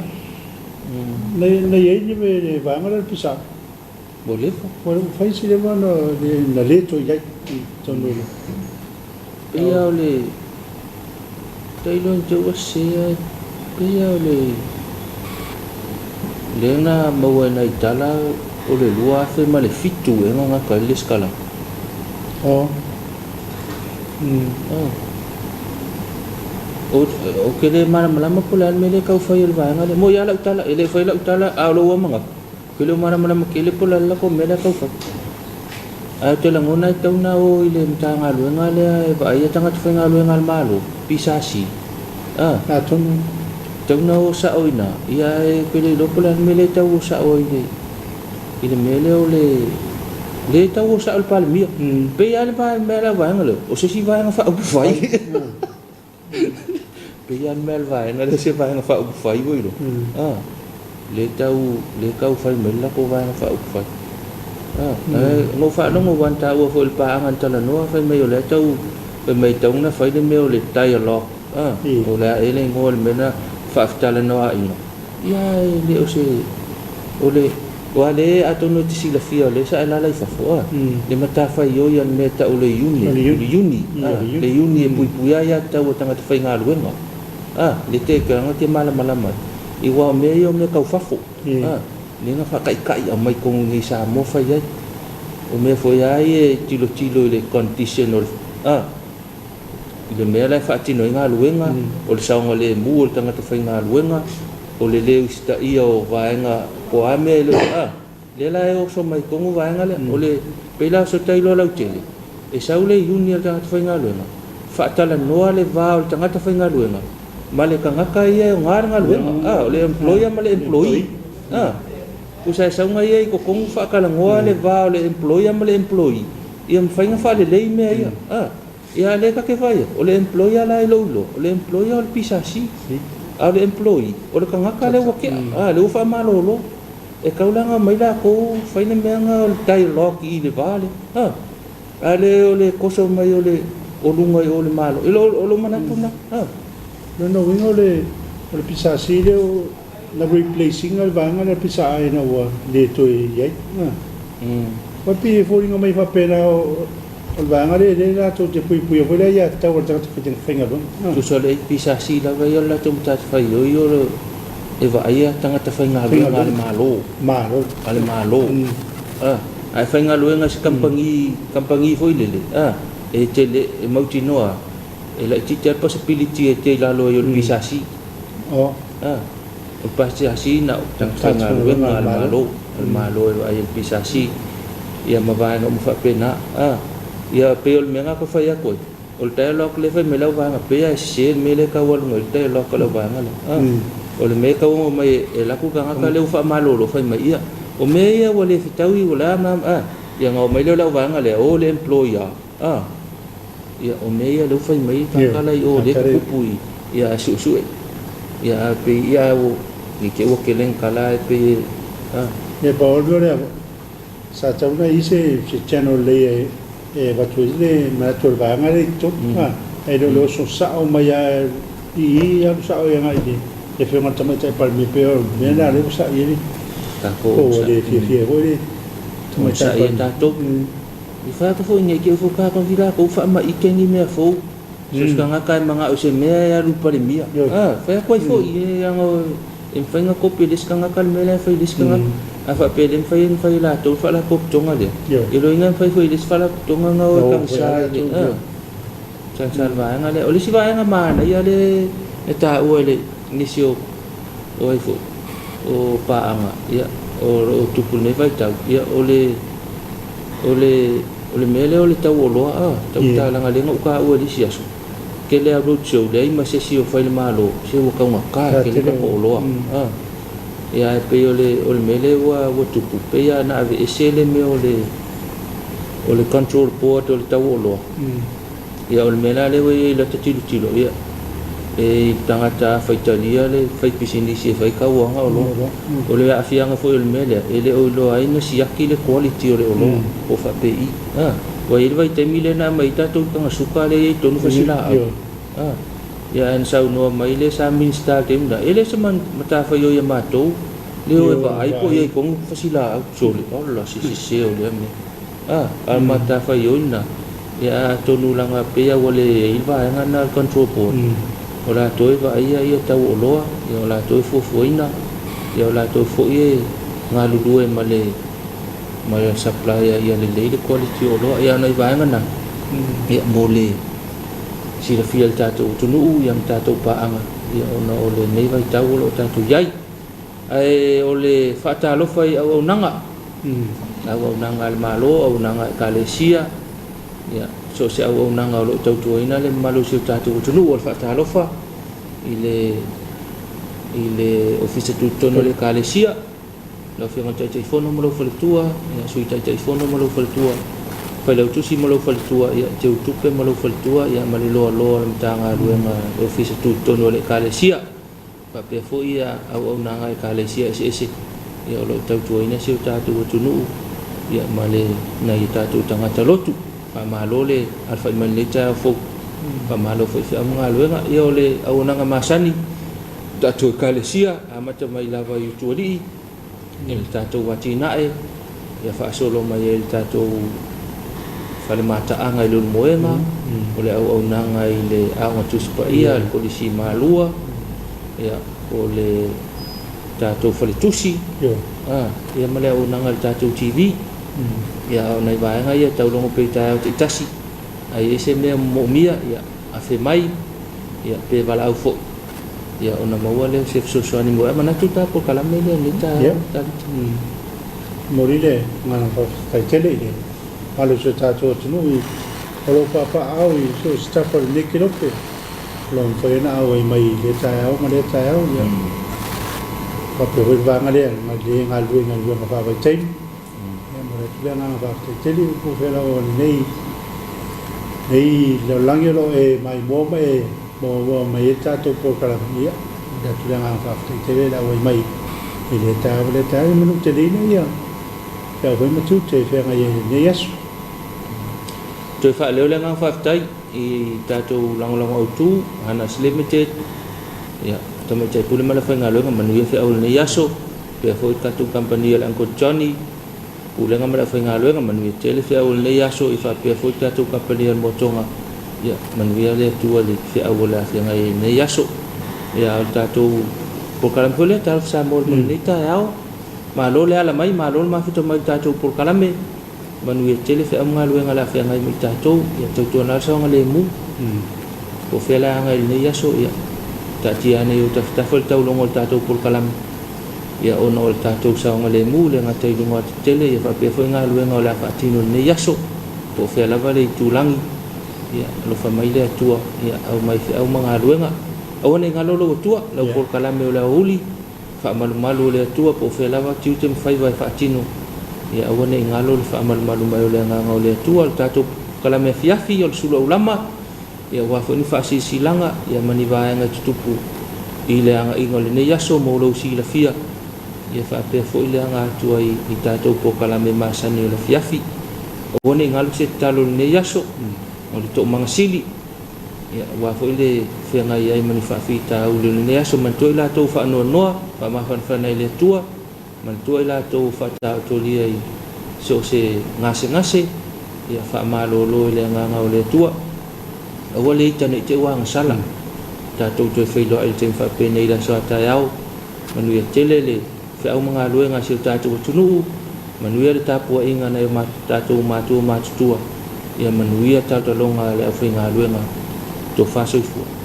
S2: na i ai le vaega lea o le PSA.
S1: Ua leva.
S2: Ua fai se leva na le toe i ai i totonu o le
S1: Pei lava o le tailo i te ua sese pei lava o le lea na maua ai nai tala o le 2007 ea na gata ai le resitala. O te le malamalama po o le a le mea lea e tau fai e le vaega lea. Mo i a lau tala, e le fai lau tala, a o lou lava manatu, ou te le o malamalama tele po o le a le latou mea lea e tau fai. Ae ou te lagona e tatau ona o i le Matagaluega lea e vaaia tagata faigaluega a le Malo, PSC. A.
S2: Atonu.
S1: Tatau ona o sao i ina, ia ae ou te le iloa po o le a le mea lea e tau o sao ai i le mea lea o le lea e tau o sao i le Palemia. Pei lava le mea a le vaega lea, o se isi vaega faaupufai. Pei lava le mea a le vaega lea o se vaega faaupufai foi lea. A, lea tau lea tau fai mai le latou vaega faaupufai. A, ae na ou faalogo aua na taua foi i le paaga na talanoa fai mai o lea tau fai mai e tatau ona fai le mea o le dialogue. A, o le a ea le igoa o le mea lena faatalanoaina. Ia e le o se o le aua lea atonu e te silafia o lea sa e alaala i fafo a, le matafaioi a le mea e tau o le iuni, le iuni, a, le iuni e puipuia aiatatau a tagata faigaluega. A, le te leaga e te malamalama ai, aua o mea ia o mea tau fafo, a, lea na faataitai aumai i totonu i Samoa fai ai. O mea foi lava ia e tilotilo i le condition o le, a, i le mea la e faatino ai galuega, o le saogalemu o le tagata faigaluega, o le lē usitaia o vaega po o a mea e le o a, lea la e oso mai totonu vaega lea. O le pei la o se tailoa lautele, e sau le iuni a le tagata faigaluega, faatalanoa le va o le tagata faigaluega ma le tagata ia e oga le galuega, a, o le employer ma le employee, a. Tusa e sauga ia i totonu faatalanoa le va o le employer ma le employee, ia mafai ona faalelei mea ia, a. Ia a lea ta te vaai atu, o le employer la i lou iloa, o le employer o le PSC, a o le employee, o le tagata lea ua tea, a, lea ua faamalolo. E tatau la ona omai latou fai le mea lena o le dialogue i le va lea, a. A le o le toso mai o le o luga i o le Malo, i o lou manatu lena, a.
S2: Lona uiga o le o le PSC lea na replace ina le vaega lea PSA ina ua le toe i ai. Ua pei e foliga mai faapena o le vaega lea lea latou te puipuia foi le aiatatau a le tagata faigaluega.
S1: Tusa o le PSC lava ia o le latou matafaioi o le e vaaia tagata faigaluega a le Malo.
S2: Malo.
S1: A le Malo. A, ae faigaluega i se kamupani, kamupani foi lele, a, e tele, e mautinoa e laitiiti lava le possibility e te i lalo ai o le PSC.
S2: Oh.
S1: A, o le PSC na o tagata faigaluega a le Malo, a le Malo e vaai i le PSC, ia ma vaega uma faapena. A, ia pei o le mea lena e tau fai atu ai, o le dialogue lea e fai mai lau vaega, pei lava e sese le mea lea e tau alu nei i le dialogue a lau vaega lea. A, o le mea e tau ona omai e alu atu le tagata lea ua faamalolo fai mai, ia, o mea ia ua le fetaui ua le a ma a, ia ona omai lea o lau vaega lea, o le employer, a. Ia, o mea ia lea ua fai mai tagata la i o lea e tutupu i, ia ae suesue. Ia, ae pei, ia, ua, ne i te i ua tele ni tala ae pei e, a.
S2: Ia, pau o le mea lea, sa tatau ona i ai se channel lelei e avatu ai le manatu o le vaega lea i totonu, a, ae le o le oso sao mai lava i i alu sao i agai i le Afioga i le Tamaitai Palemia, pei o le mea lena lea ua sa'i ai le,
S1: Tatou
S2: po ua le fiafia ai foi le Tamaitai
S1: onosai e
S2: Palemia.
S1: tatou. I fai atu foi nei te ufo tatou i latou faamaite ni mea fou. So se tagata e manao i se mea e alu i le Palemia. A, fai atu ai foi, e leaga e mafai ona kopi e le isi tagata le mea la e fai e le isi tagata. A faapea e le mafai ona fai e latou le faalapotopotoga lea, ia lona uiga e mafai foi e le isi faalapotopotoga ona o e tagisa i le, a, tagisa i le vaega lea. O le isi vaega manaia lea e taua e le nisi o, o ai foi, o paaga, ia, o lo o tupu i lenei vaitau, ia, o le O le o le mea lea o le tau oloa a, tau talaga lea na ou taua i le isi aso, tele a road show leai ma se isi o fai le Malo, se ua taugata tele tatou oloa a. Ia ae pei o le o le mea lea ua ua tupu, pei lava na aveese le mea o le o le control board o le tau oloa. Ia o le mea la lea ua i ai i lata tilotilo, ia, e i le tagata faitalia le faipisinisi e fai tauaga oloa. O le aafiaga foi o le mea lea, e le o iloa ai na siaki le quality o le oloa po o faapei. A, ua i ai le vaitaimi lea na aumai ai tatou taga suka lea e i ai i totonu fasilaau. A, ia ae na saunoa mai le sa Minisita i le taimi lena, e le o se matafaioi a matou le o e vaai po o i ai i totonu fasilaau. Sole, ola se sese o lea mea. A, a o le matafaioi lena, ia atonu leaga pei lava ua leai le vaega lena o le control board, o latou e vaaia ia tau oloa, ia o latou e fuafuaina, ia o latou foi e galulue ma le ma le supplier ia lelei le quality o oloa. Ia o nai vaega na, ia mo le silafia e le tatou atunuu ia ma tatou paaga, ia ona o lenei vaitau o lo o tatou i ai. Ae o le faatalofa i auaunaga, auaunaga a le Malo, auaunaga a Ekalesia, ia, so o se auaunaga o lo o tautuaina le mamalu o si o tatou atunuu. O le faatalofa, i le i le Ofisa Tutotonu o le Ekalesia, lau Afioga i le Taitaifono ma lou faletua, ia, Sui Taitaifono ma lou faletua, Failautusi ma lou faletua, ia, Teutupe ma lou faletua, ia, ma le loaloa o le Matagaluega le Ofisa Tutotonu o le Ekalesia, faapea foi ia auaunaga a Ekalesia eseese, ia, o lo o tautuaina si o tatou atunuu, ia, ma le nai o tatou tagata lotu. Faamalo le alafai mai i lenei taeao fou. Faamalo foi i feau ma galuega. Ia, o le auaunaga masani tatou Ekalesia, amata mai lava i Utualii, i le tatou atinae, ia faasolo mai ai i le tatou fale mataaga i Leulumoega, o le auaunaga i le Aoga Tusi Paia, le Kolisi i Malua, ia, o le tatou faletusi, ia ma le auaunaga i le tatou TV. Ia, a o nai vaega ia e taulogo pea i taeao taitasi, a i ai se mea moomia, ia, afe mai, ia, pe valaau foi, ia, ona maua lea o se fesoasoani mo ai. Manatu ta polokalame lea i lenei taeao, Talita.
S2: Momoli le agaga faafetai tele i le mamalu o si o tatou atunuu i o lo o papaaao i so o se tafa o lenei kelope o lo o mafai ona auai mai i lea taeao ma lea taeao. Ia, faapea foi le vaega lea e galulue i galuega faavaitaimi. Ia, momoli atu le agaga faafetai tele i upu fealaoa o lenei nei lalolagi o lo o e maimoa ma e maoamoa mai ai le tatou polokalame. Ia, momoli atu le agaga faafetai tele i le auai mai i lea taeao ma lea taeao. Ia manuteleina ia feau foi ma tiute e feagai ai i lenei aso.
S1: Toe faaleo le agaga faafetai i tatou lagolago autu, Hanas Limited, ia, Tamaitai Pule ma le aufaigaluega, manuia feau o lenei aso, faapea foi le tatou kamupani a le Uncle Johnny, Pulega ma le aufaigaluega, manuia tele feau o lenei aso, ia faapea foi le tatou kamupani a le Moatoga, ia manuia le Atua i le feau o le a feagai ai i lenei aso. Ia, a o le tatou polokalame foi lea, Talofa Samoa mo lenei taeao, malo le ala mai, malo le mafuta mai i le tatou polokalame, manuia tele feau ma galuega o le a feagai ma i tatou, ia tautuana le saogalemu, po o fea le aga i lenei aso, ia taatia ane i ou tafatafa le taulogo o le tatou polokalame, ia ona o le tatou saogalemu, le gata i luga o tetele, ia faapea foi galuega o le a faatino i lenei aso, po o fea lava le itulagi, ia alofa mai le Atua, ia aumai feau ma galuega. Aua ne i galo lou Atua, lau polokalame o le aoauli, faamalumalu o le Atua, po o fea lava tiute ma faiva e faatino, ia aua ne i galo le faamalumalu mai o le agaga o le Atua. O le tatou polokalame afiafi o le sulu aulama, ia aua foi ni faasilasilaga, ia ma ni vaega e tutupu i le agaiga o lenei aso mo lou silafia, ia faapea foi le aga atu ai i tatou polokalame masani o le afiafi. Aua ne i galo se tatalo i lenei aso, o le toomaga sili, ia aua foi le feagai ai ma ni faafitauli o lenei aso. Manatua i latou faanoanoa, faamafanafana i le Atua, manatua i latou faataotolia i so o se gasegase, ia faamalolo i le agaga o le Atua. Aua le ita ne i te i ua agasala. Tatou toe feiloai i le taimi faapenei i le aso a taeao. Manuia tele le feau ma galuega a si o tatou atunuu. Manuia le tapuaiga a nai o tatou matua matutua. Ia manuia talotaloga a le aufaigaluega. Tofa soifua.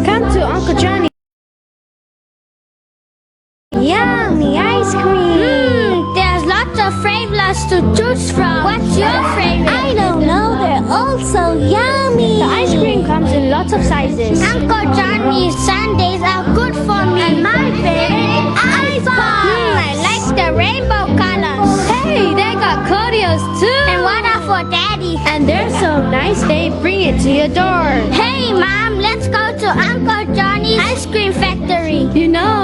S4: Come to Uncle Johnny. Yummy ice cream.
S5: There's lots of flavors to choose from. What's your favorite?
S4: I don't know. They're all so yummy.
S5: The ice cream comes in lots of sizes. Uncle Johnny's sundaes are good for me. And my favorite, ice pops. I like the rainbow colors.
S4: Hey, they got Codios too.
S5: And one are for Daddy.
S4: And they're so nice, they bring it to your door.
S5: Hey, Mom, let's go to Uncle Johnny's ice cream factory.
S4: You know,